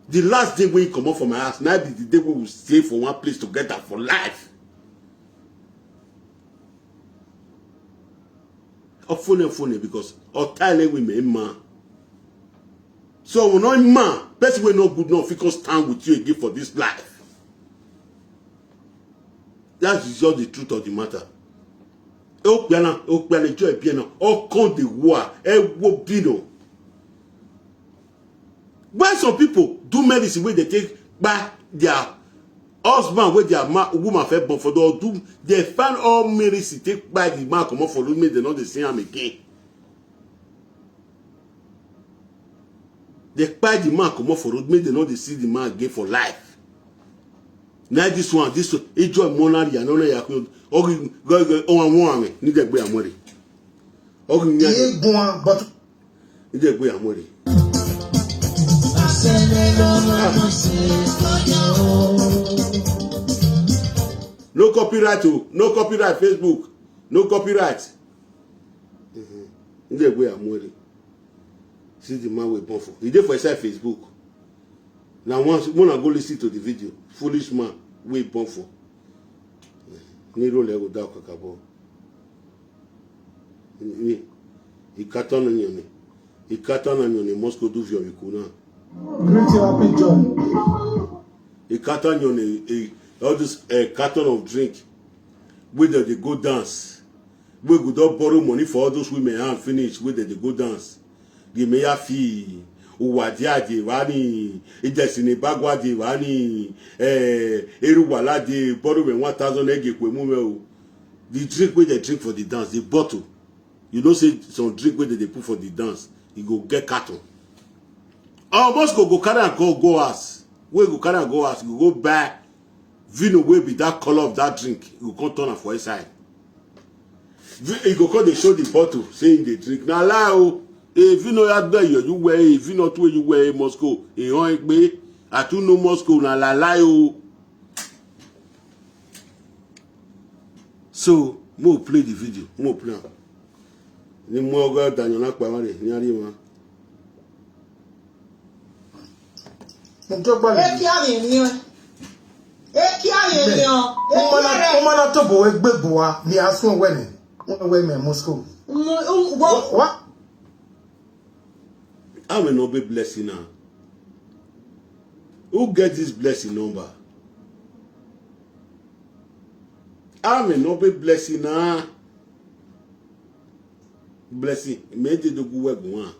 The last day when you come up from my house, now be the day we will stay for one place together for life. Ofone ofone because otile we me man. So we no man, person wey no good no fit come stand with you again for this life. That is just the truth of the matter. Okpana, okpana joy biena, okon the war, e wo bino. When some people do medicine wey dey take kpai their husband wey their ma woman fit born for, dem do, dem find all medicine take kpai the man comot for road make dem no dey see am again. Dem kpai the man comot for road make dem no dey see the man again for life. Na this one, this one, ijo monari anona ya ko ogi go go o won won ni de gbe amore. Ogi ni ye gwan but Ije gbe amore. No copyright o, no copyright Facebook, no copyright. Ije gbe amore. See the man wey born for. He dey for inside Facebook. Na once una go listen to the video. Foolish man wey born for. Ni role go da kakabo. Ni ikatana nyone. Ikatana nyone Moscow do vyo ikuna. Greet your happy joy. Ikatana nyone, eh, all this, eh, carton of drink. Wey dem dey go dance. Wey go don borrow money for all those women hand finish wey dem dey go dance. Give me your fee. Uwadiade vani, ijesini bagwade vani, eh, eruwalade, borrow me one thousand ege kwe mu me o. The drink wey they drink for the dance, the bottle. You know say some drink wey they dey put for the dance, e go get carton. Almost go go carry am go go house. Wey go carry am go house, you go buy vino wey be that color of that drink, you go come turn am for inside. Vi- You go come dey show the bottle, say you dey drink. Na lie o. If you know that guy, you wear. If you not where you wear Moscow, in on egbe. I too know Moscow na lie lie o. So mo play the video, mo play am. Ni mo go danyo na pa wale ni ari wọn. Ntogba le. Eki ari ni o. Eki ari ni o. Umana umana to bo egbe boa mi asun wene. Wọ́n wẹ́ mẹ́ Moscow. What? What? How may not be blessing now? Who get this blessing number? How may not be blessing now? Blessing. Me dey do good work one.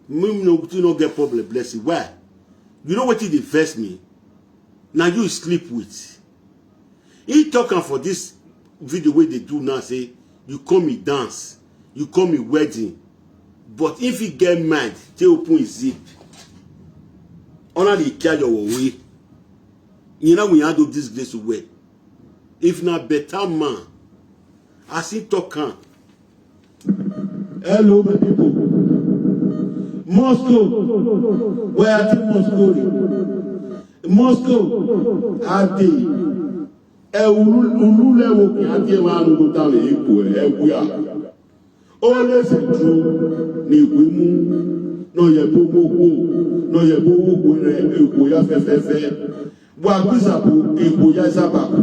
Me no to no get problem blessing. Why? You know what it vex me? Now you sleep with. He talk am for this video wey dey do now say you come in dance, you come in wedding, but if he get mind, take open his zip. Honor the carry your way. You know we handle this grace well. If na better man, as he talk am. Hello, my people. Moscow. Where are you, Moscow? Moscow. Ade. E ulu ulu le wo ki ade wa nu do ta le ipo e wi a. O le se tru ni gbe mu. No ye bo mo ko. No ye bo wo ko re e ko ya fe fe fe. Wa gbisa bo e ko ya sa ba ko.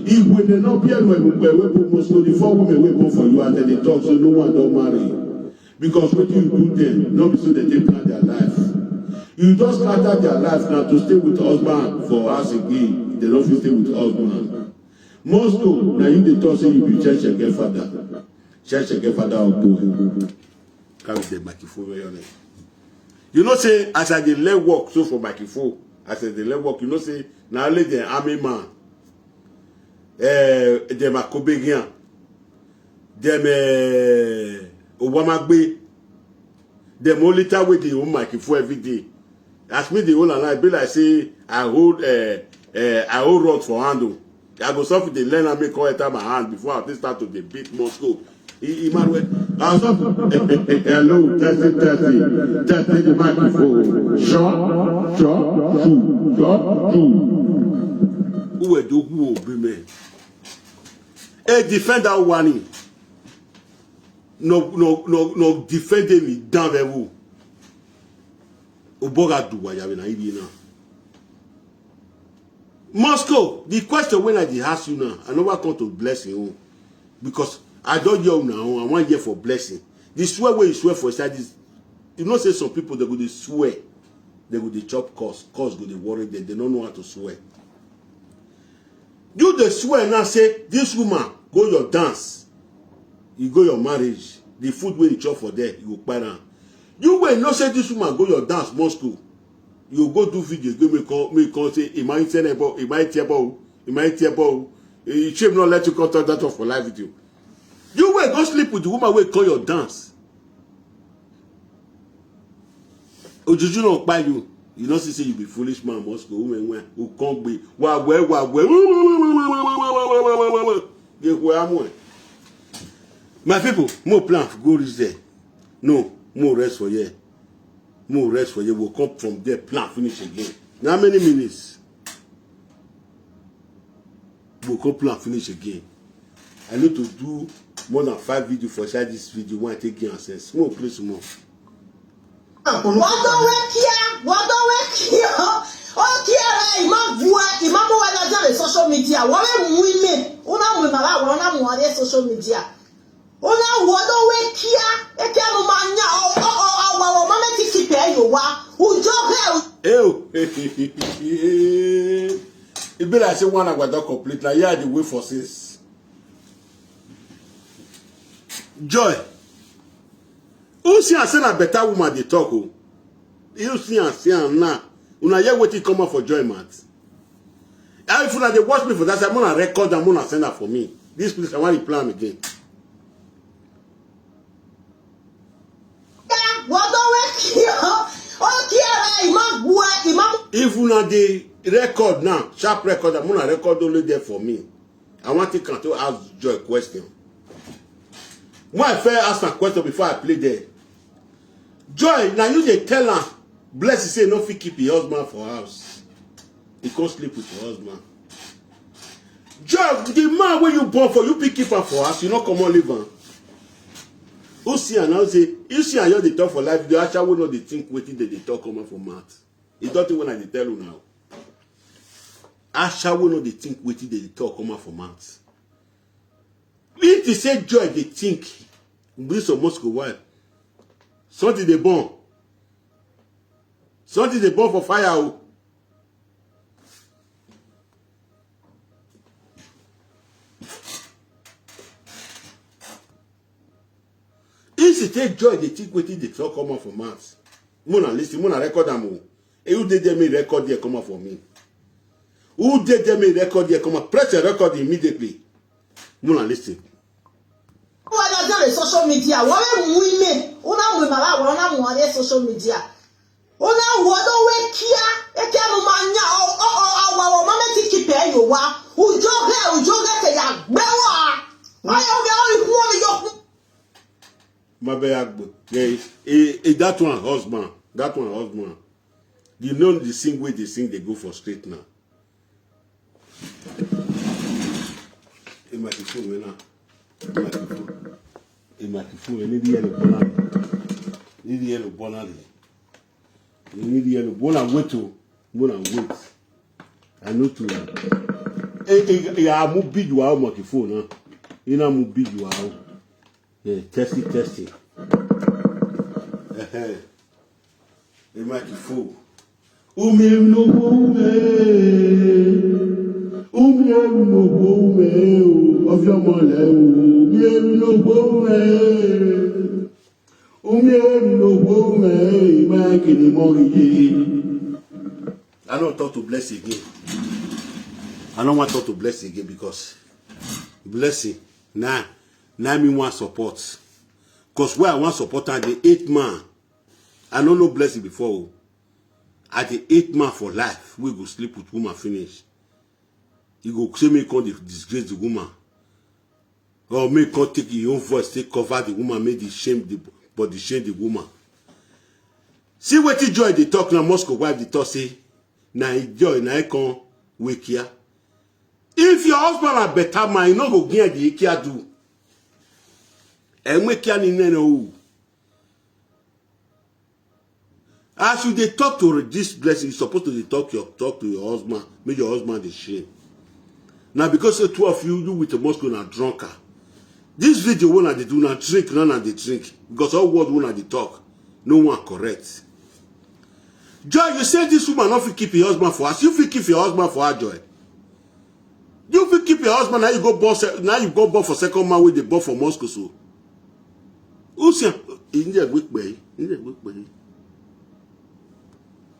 Igwe ne no bi enu enu pe we bo mo so the four women we born for you and they talk so no one don marry. Because wetin you do them, no be so they take plan their life. You just scatter their life now to stay with husband for house again. They don't fit stay with husband. Moscow, now you dey talk say you be church again father. Church again father of boy. Carry the microphone very honest. You know say as I dey let work so for microphone, as I dey let work, you know say na only the army man, eh, dem Akobegian, dem eh, Obamagbe, dem only time wey dey own microphone every day. As me dey hold am, I be like say I hold eh, eh, I hold rod for hand o. I go suffer dey learn am make all enter my hand before I take start to dey beat Moscow. I- Emmanuel, I go suffer. Hello, testing, testing, testing the microphone. Sure, sure, true, sure, true. Who were the who obey me? A defender warning. No, no, no, no defend me down level. Oboga do why I na ibi now. Moscow, the question when I dey ask you now, I never come to blessing you because I don't hear now. I want hear for blessing. The swear where you swear for inside this, you know say some people they go dey swear, they go dey chop curse, curse go dey worry them, they don't know how to swear. You dey swear now say this woman go your dance, you go your marriage, the food wey you chop for there, you go kpai am. You wey know say this woman go your dance Moscow, you go do video go make come make come say Emma Itenebo, Emma Itiebo, Emma Itiebo. Shame not let you come talk that one for live video. You wey go sleep with the woman wey call your dance. Ojuju no kpai you. You no see say you be foolish man Moscow women wey who come gbe wa we wa we. Ye we amu. My people, more plan go reach there. No, more rest for here. More rest for here. We'll come from there, plan finish again. Now how many minutes? We'll come plan finish again. I need to do more than five video for inside this video when I take gain access. More please more. Wọ́n tó wé kíá, wọ́n tó wé kíá. Ó kíá rẹ̀ ìmọ̀ bu ẹ, ìmọ̀ mú wa lọ́jọ́ rẹ̀ social media. Wọ́n lè mú ilé, wọ́n náà mú ìmọ̀lá, wọ́n náà mú wa lé social media. Wọ́n náà wọ́n tó wé kíá, eke mo máa ń yá ọ ọ ọ ọ wà wọ́n máa mẹ́tí ti pẹ́ yòó wá. Ùjọ́ rẹ̀ ò Ew. E be like say one hour don complete. Na here I dey wait for since. Joy. Who see am say na better woman dey talk o? You see am, see am now. Una hear wetin come out for Joy mouth? If una dey watch me for that side, una record am, una send am for me. This place, I wan reply am again. If una dey record now, sharp record am, una record only there for me. I wan take am to ask Joy question. When I first ask am question before I play there, Joy, na you dey tell am Blessing say no fit keep your husband for house. He come sleep with your husband. Joy, the man wey you born for, you fit keep am for house, you no comot leave am. Who see am now say, you see am, you dey talk for life, the ashawo no dey think wetin dem dey talk come out for mouth. You don think when I dey tell una o. Ashawo no dey think wetin dem dey talk come out for mouth. If you say Joy dey think, bring some Moscow wine. Something dey burn. Something dey burn for fire o. If you take Joy dey think wetin dey talk come out for mouth, muna listen, muna record am o. Who dey there, me record there come out for me. Who dey there, me record there come out. Press your record immediately. Muna listen. Wala zere social media. Wale muime. Una muimara, wana muare social media. Una wodo we kia. Eke mu manya o o o awa o mame ti kipe yo wa. Ujo he ujo he te ya gbe wa. Ayo me o iku o mi yo. My bad, yeah, eh, eh, that one husband, that one husband. You know the sing wey dey sing dey go for straight now. A microphone wey na, a microphone, a microphone wey need yellow bona, need yellow bona dey, you need yellow bona wait o, bona wait. I know too. Eh, eh, eh, amu big wa o microphone na, ina mu big wa o. Yeah, test it, test it. Uh-huh. The microphone. Umi no ume. Umi no ume. Of your mole. Umi no ume. Umi no ume. My kini mori. I don't talk to Bless again. I don't want talk to Bless again because Blessing. Nah. Na me wan support. Cause why I wan support am, the eight man. I no know Blessing before o. I the eight man for life. We go sleep with woman finish. You go say me come dey disgrace the woman. Or me come take your own voice, take cover the woman, make the shame the but the shame the woman. See wetin Joy dey talk now, Moscow wife dey talk say, na Joy, na come wake here. If your husband na better man, you no go get the ikia do. And make here ni nene o. As you dey talk to this Blessing, you suppose to dey talk your talk to your husband, make your husband dey shame. Now because say two of you, you with a Moscow na drunker. This video wey I dey do na drink, na na dey drink because all word wey I dey talk, no one correct. Joy, you say this woman no fit keep your husband for house. You fit keep your husband for her, Joy. You fit keep your husband, now you go born se- now you go born for second man wey dey born for Moscow so. Who say he need a weak boy? He need a weak boy.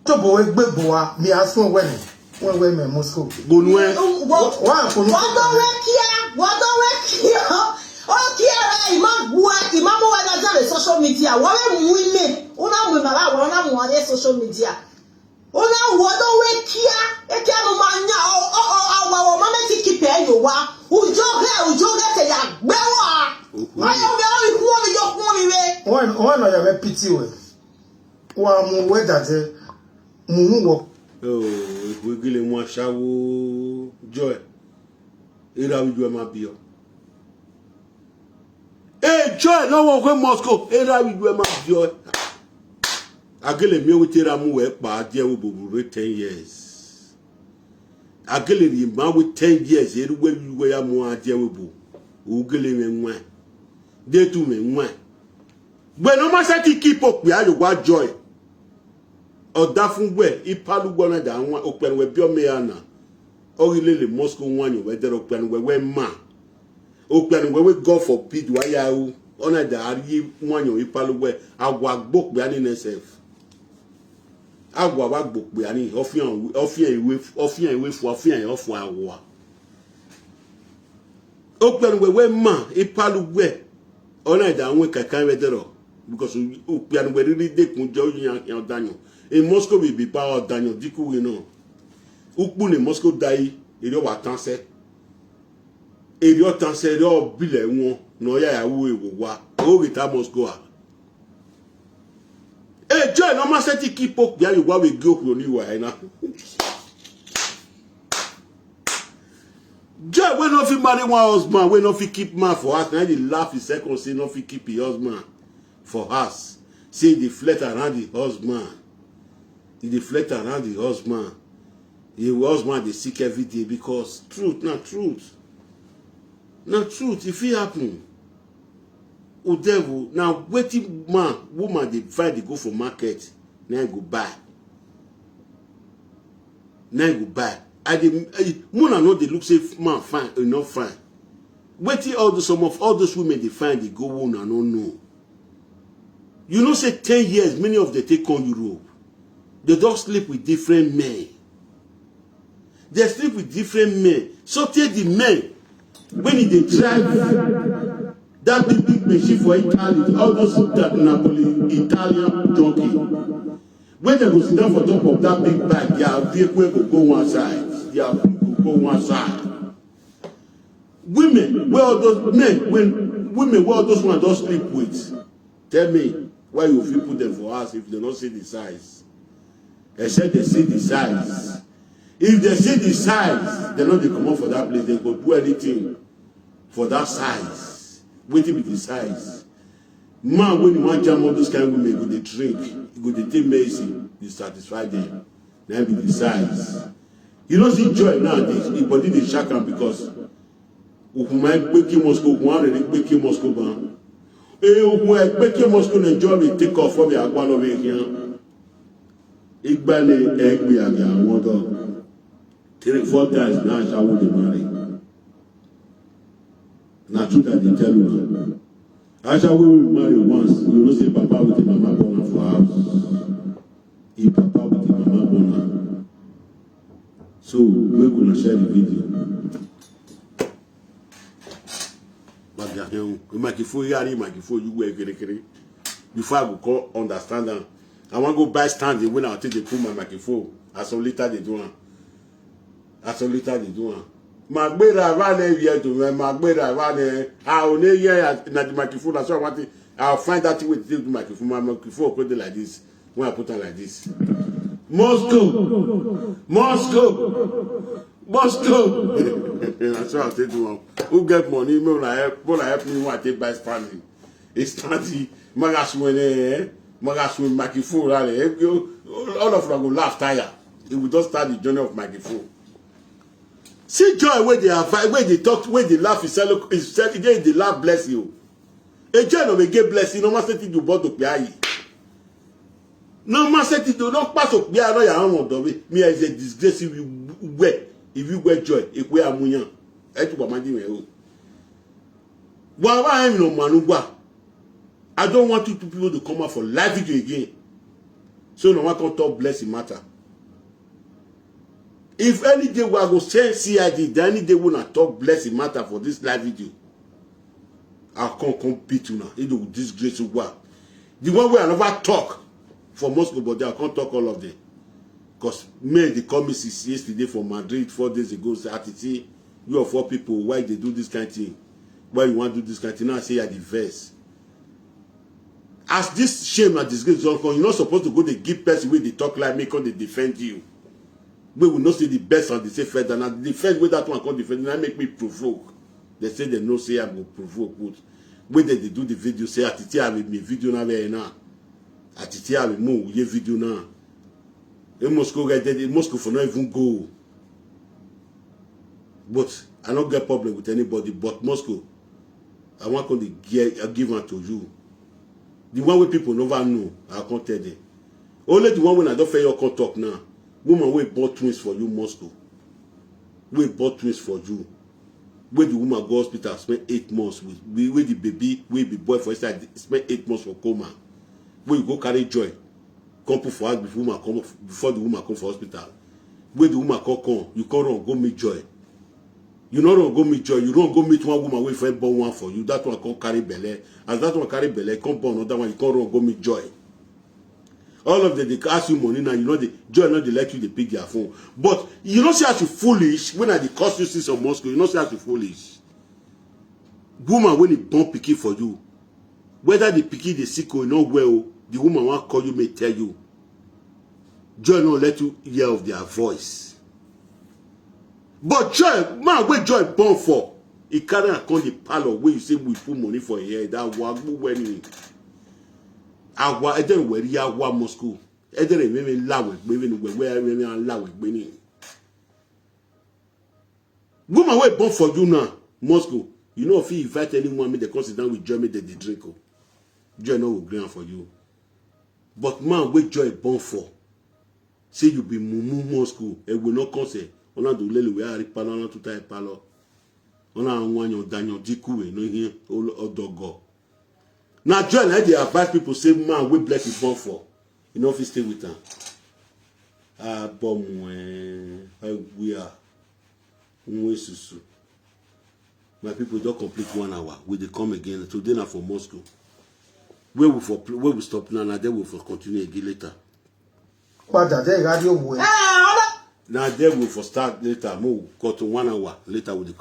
Tobo egbe boa mi asun wene. Wọ́n wẹ́ mẹ́ Moscow. Gbonu ẹ. Wọ́n kò ní. Wọ́n gbọ́ wẹ́ kíá, wọ́n gbọ́ wẹ́ kíá. Ó kíá rẹ̀ ìmọ̀ bu ẹ, ìmọ̀ mú wa lọ́jọ́ rẹ̀ social media. Wọ́n rẹ̀ mú ilé. Wọ́n náà mú ìmọ̀ràn àwọn náà mú wọn lé social media. Wọ́n náà wọ́n gbọ́ wẹ́ kíá. Eke mo máa ń yá ọ ọ ọ àwọn ọmọ mi ti kí pẹ́ yòó wá. Ùjọ́ rẹ̀ ùjọ́ rẹ̀ tẹ̀ yà gbẹ́ wá. Wọ́n yọ mi ọ́ ikú wọn mi yọ kún mi rẹ̀. Wọ́n wọ́n nà yà mẹ́ pity wẹ̀. Wọ́n á mú wẹ́dà jẹ́. Mumu wo. Oh, egwegele nwa shawo. Joy. Era wi Joy ma bio. Hey, Joy, no wo kwe Moscow. Era wi Joy ma bio. Agele mi we tera mu we pa die wo bubure ten years. Agele ri ma we ten years. Eru we we ya mu adie we bu. Ugele me nwa. De tu me nwa. Gbe no ma se ti keep up ya yo wa Joy. Oda fun gbe ipalu gbo na da won open we bi o me ana. O ri lele Moscow won yo we dero open we we ma. Open we we God forbid wa ya u. Ona da ari mwanyo ipalu we. Agwa gbokpe ani nesef. Agwa wa gbokpe ani. Ofian, ofian iwe, ofian iwe fu, ofian ofu agwa. Okpenu we we ma ipalu we. Ona da anwe kakan we dero. Because okpenu we really de kun jo yan yan danyo. In Moscow we be power danyo diku we no. Ukpu ne Moscow dai. Ere wa tanse. Ere o tanse, ere o bile won. No ya ya wo ewo wa. O ge ta Moscow a. E joy no ma se ti keep up ya yo wa we gi okuro ni wa ena. Joy we no fit marry one husband, we no fit keep man for house. Na the laugh his second say no fit keep his husband for house. Say the flirt around the husband. He dey flirt around the husband. The husband dey sick every day because truth na truth. Na truth, e fit happen. O devil, na wetin man, woman dey find dey go for market, na e go buy. Na e go buy. I dey, eh, una no dey look say man fine, e no fine. Wetin all the, some of all those women dey find dey go, una no know. You know say ten years, many of them take on Europe. They don't sleep with different men. They sleep with different men. So take the men, when he dey drive that big, big machine for Italy, all those that Napoli Italian donkey. When they go sit down for top of that big bike, their vehicle go go one side. Their vehicle go one side. Women, where all those men, when women, where all those ones don't sleep with. Tell me why you fit put them for house if they don't see the size. Except they see the size. If they see the size, they no dey comot for that place. They go do anything for that size. Wetin be the size? Man, when you want jam all those kind of women, go dey drink, go dey take medicine, you satisfy them. Na be the size. You no see joy nowadays, him body dey shake am because okuma ekpeke Moscow, okuma rere ekpeke Moscow ban. E okuma ekpeke Moscow na joy we take off for me agba no be here. Igba ne egbe aga won do. Three, four times now, I will dey marry. Na truth I dey tell you. Ashawo will marry once, you know say papa with him mama born am for house. Him papa with him mama born am. So make una share the video. But the microphone here, the microphone you wear kere kere. Before I go call understand am, I wan go buy stand wey I take dey put my microphone. As some later dey do am. As some later dey do am. Magbera vane yet to me, magbera vane. I only hear na the microphone. That's why I want to. I'll find that thing with the microphone. My microphone go dey like this. When I put am like this. Moscow, Moscow, Moscow. That's why I take do am. Who get money? Make una help. Make una help me. When I take buy stand. It's stand. Magaswene, eh? Magaswene microphone. All of them go laugh tire. He will just start the journey of microphone. See joy wey dey avoid, wey dey talk, wey dey laugh, he sell, he sell, he dey laugh, bless you. E joy no be get blessing, no master ti do bodo pe ayi. No master ti do no pass o pe aro ya won do we. Me is a disgrace if you wear, if you wear joy, e pe amuyan. E tu ba ma di me o. Wa wa em no manu gba. I don't want you two people to come out for live video again. So no one can talk blessing matter. If any day we go send C I D, then any day we na talk blessing matter for this live video, I can't come beat una. It will disgrace you. The one way I never talk for Moscow, but I can't talk all of them. Because me, they call me since yesterday from Madrid, four days ago, say, "Atiti, you are four people, why they do this kind of thing? Why you want to do this kind of thing?" Now I say, "You are the verse." As this shame and disgrace don come, you're not supposed to go dey give person wey dey talk like me come dey defend you. Wey we know say the best and the safest, and na the defense wey that one come defend, na make me provoke. They say they know say I go provoke, but wey dem dey do the video, say Atiti have me video na where na. Atiti have mo ye video na. E Moscow get there, Moscow for not even go. But I no get problem with anybody. But Moscow, I want to give, I give am to you. The one wey people never know, I can't tell them. Only the one wey I don fail your come talk now. Woman wey born twins for you, Moscow. Wey born twins for you. Wey the woman go hospital spend eight months with, wey wey the baby wey be boy for inside spend eight months for coma, wey you go carry joy come put for house before woman come, before the woman come for hospital. Wey the woman come come, you come run go meet joy. You no run go meet joy, you run go meet one woman wey fit born one for you, that one come carry belle. As that one carry belle, come born another one, you come run go meet joy. All of them dey ask you money now, you know the joy no dey let you dey pick their phone. But you know see as you foolish. When I dey curse you since on Moscow, you know see as you foolish. Woman wey dey born pikin for you, whether the pikin dey sick or e no well o, the woman wan call you make tell you. Joy no let you hear of their voice. But joy, man wey joy born for, e carry am come the parlour wey you say we put money for here, that wagbu wedding. Awa edere weri awa Moscow. Edere meme lawe gbeme ni wewe meme lawe gbeme ni. Woman wey born for you now, Moscow, you no fit invite anyone make dem come sit down with joy make dem dey drink o. Joy no go gree am for you. But man wey joy born for, say you be mumu Moscow, ewe no come say, ona do lele we ari palo, ona tuta e palo. Ona anwanyo danyo dikuwe no here, odogo. Na joy na dey advise people say man wey bless him born for, you no fit stay with am. Abomu eh, we are nwe susu. My people don complete one hour. We dey come again. Today na for Moscow. Where we for pl- where we stop now, na there we for continue again later. Padà dé radio wo ẹ. Na there we for start later. Mo cut to one hour later with the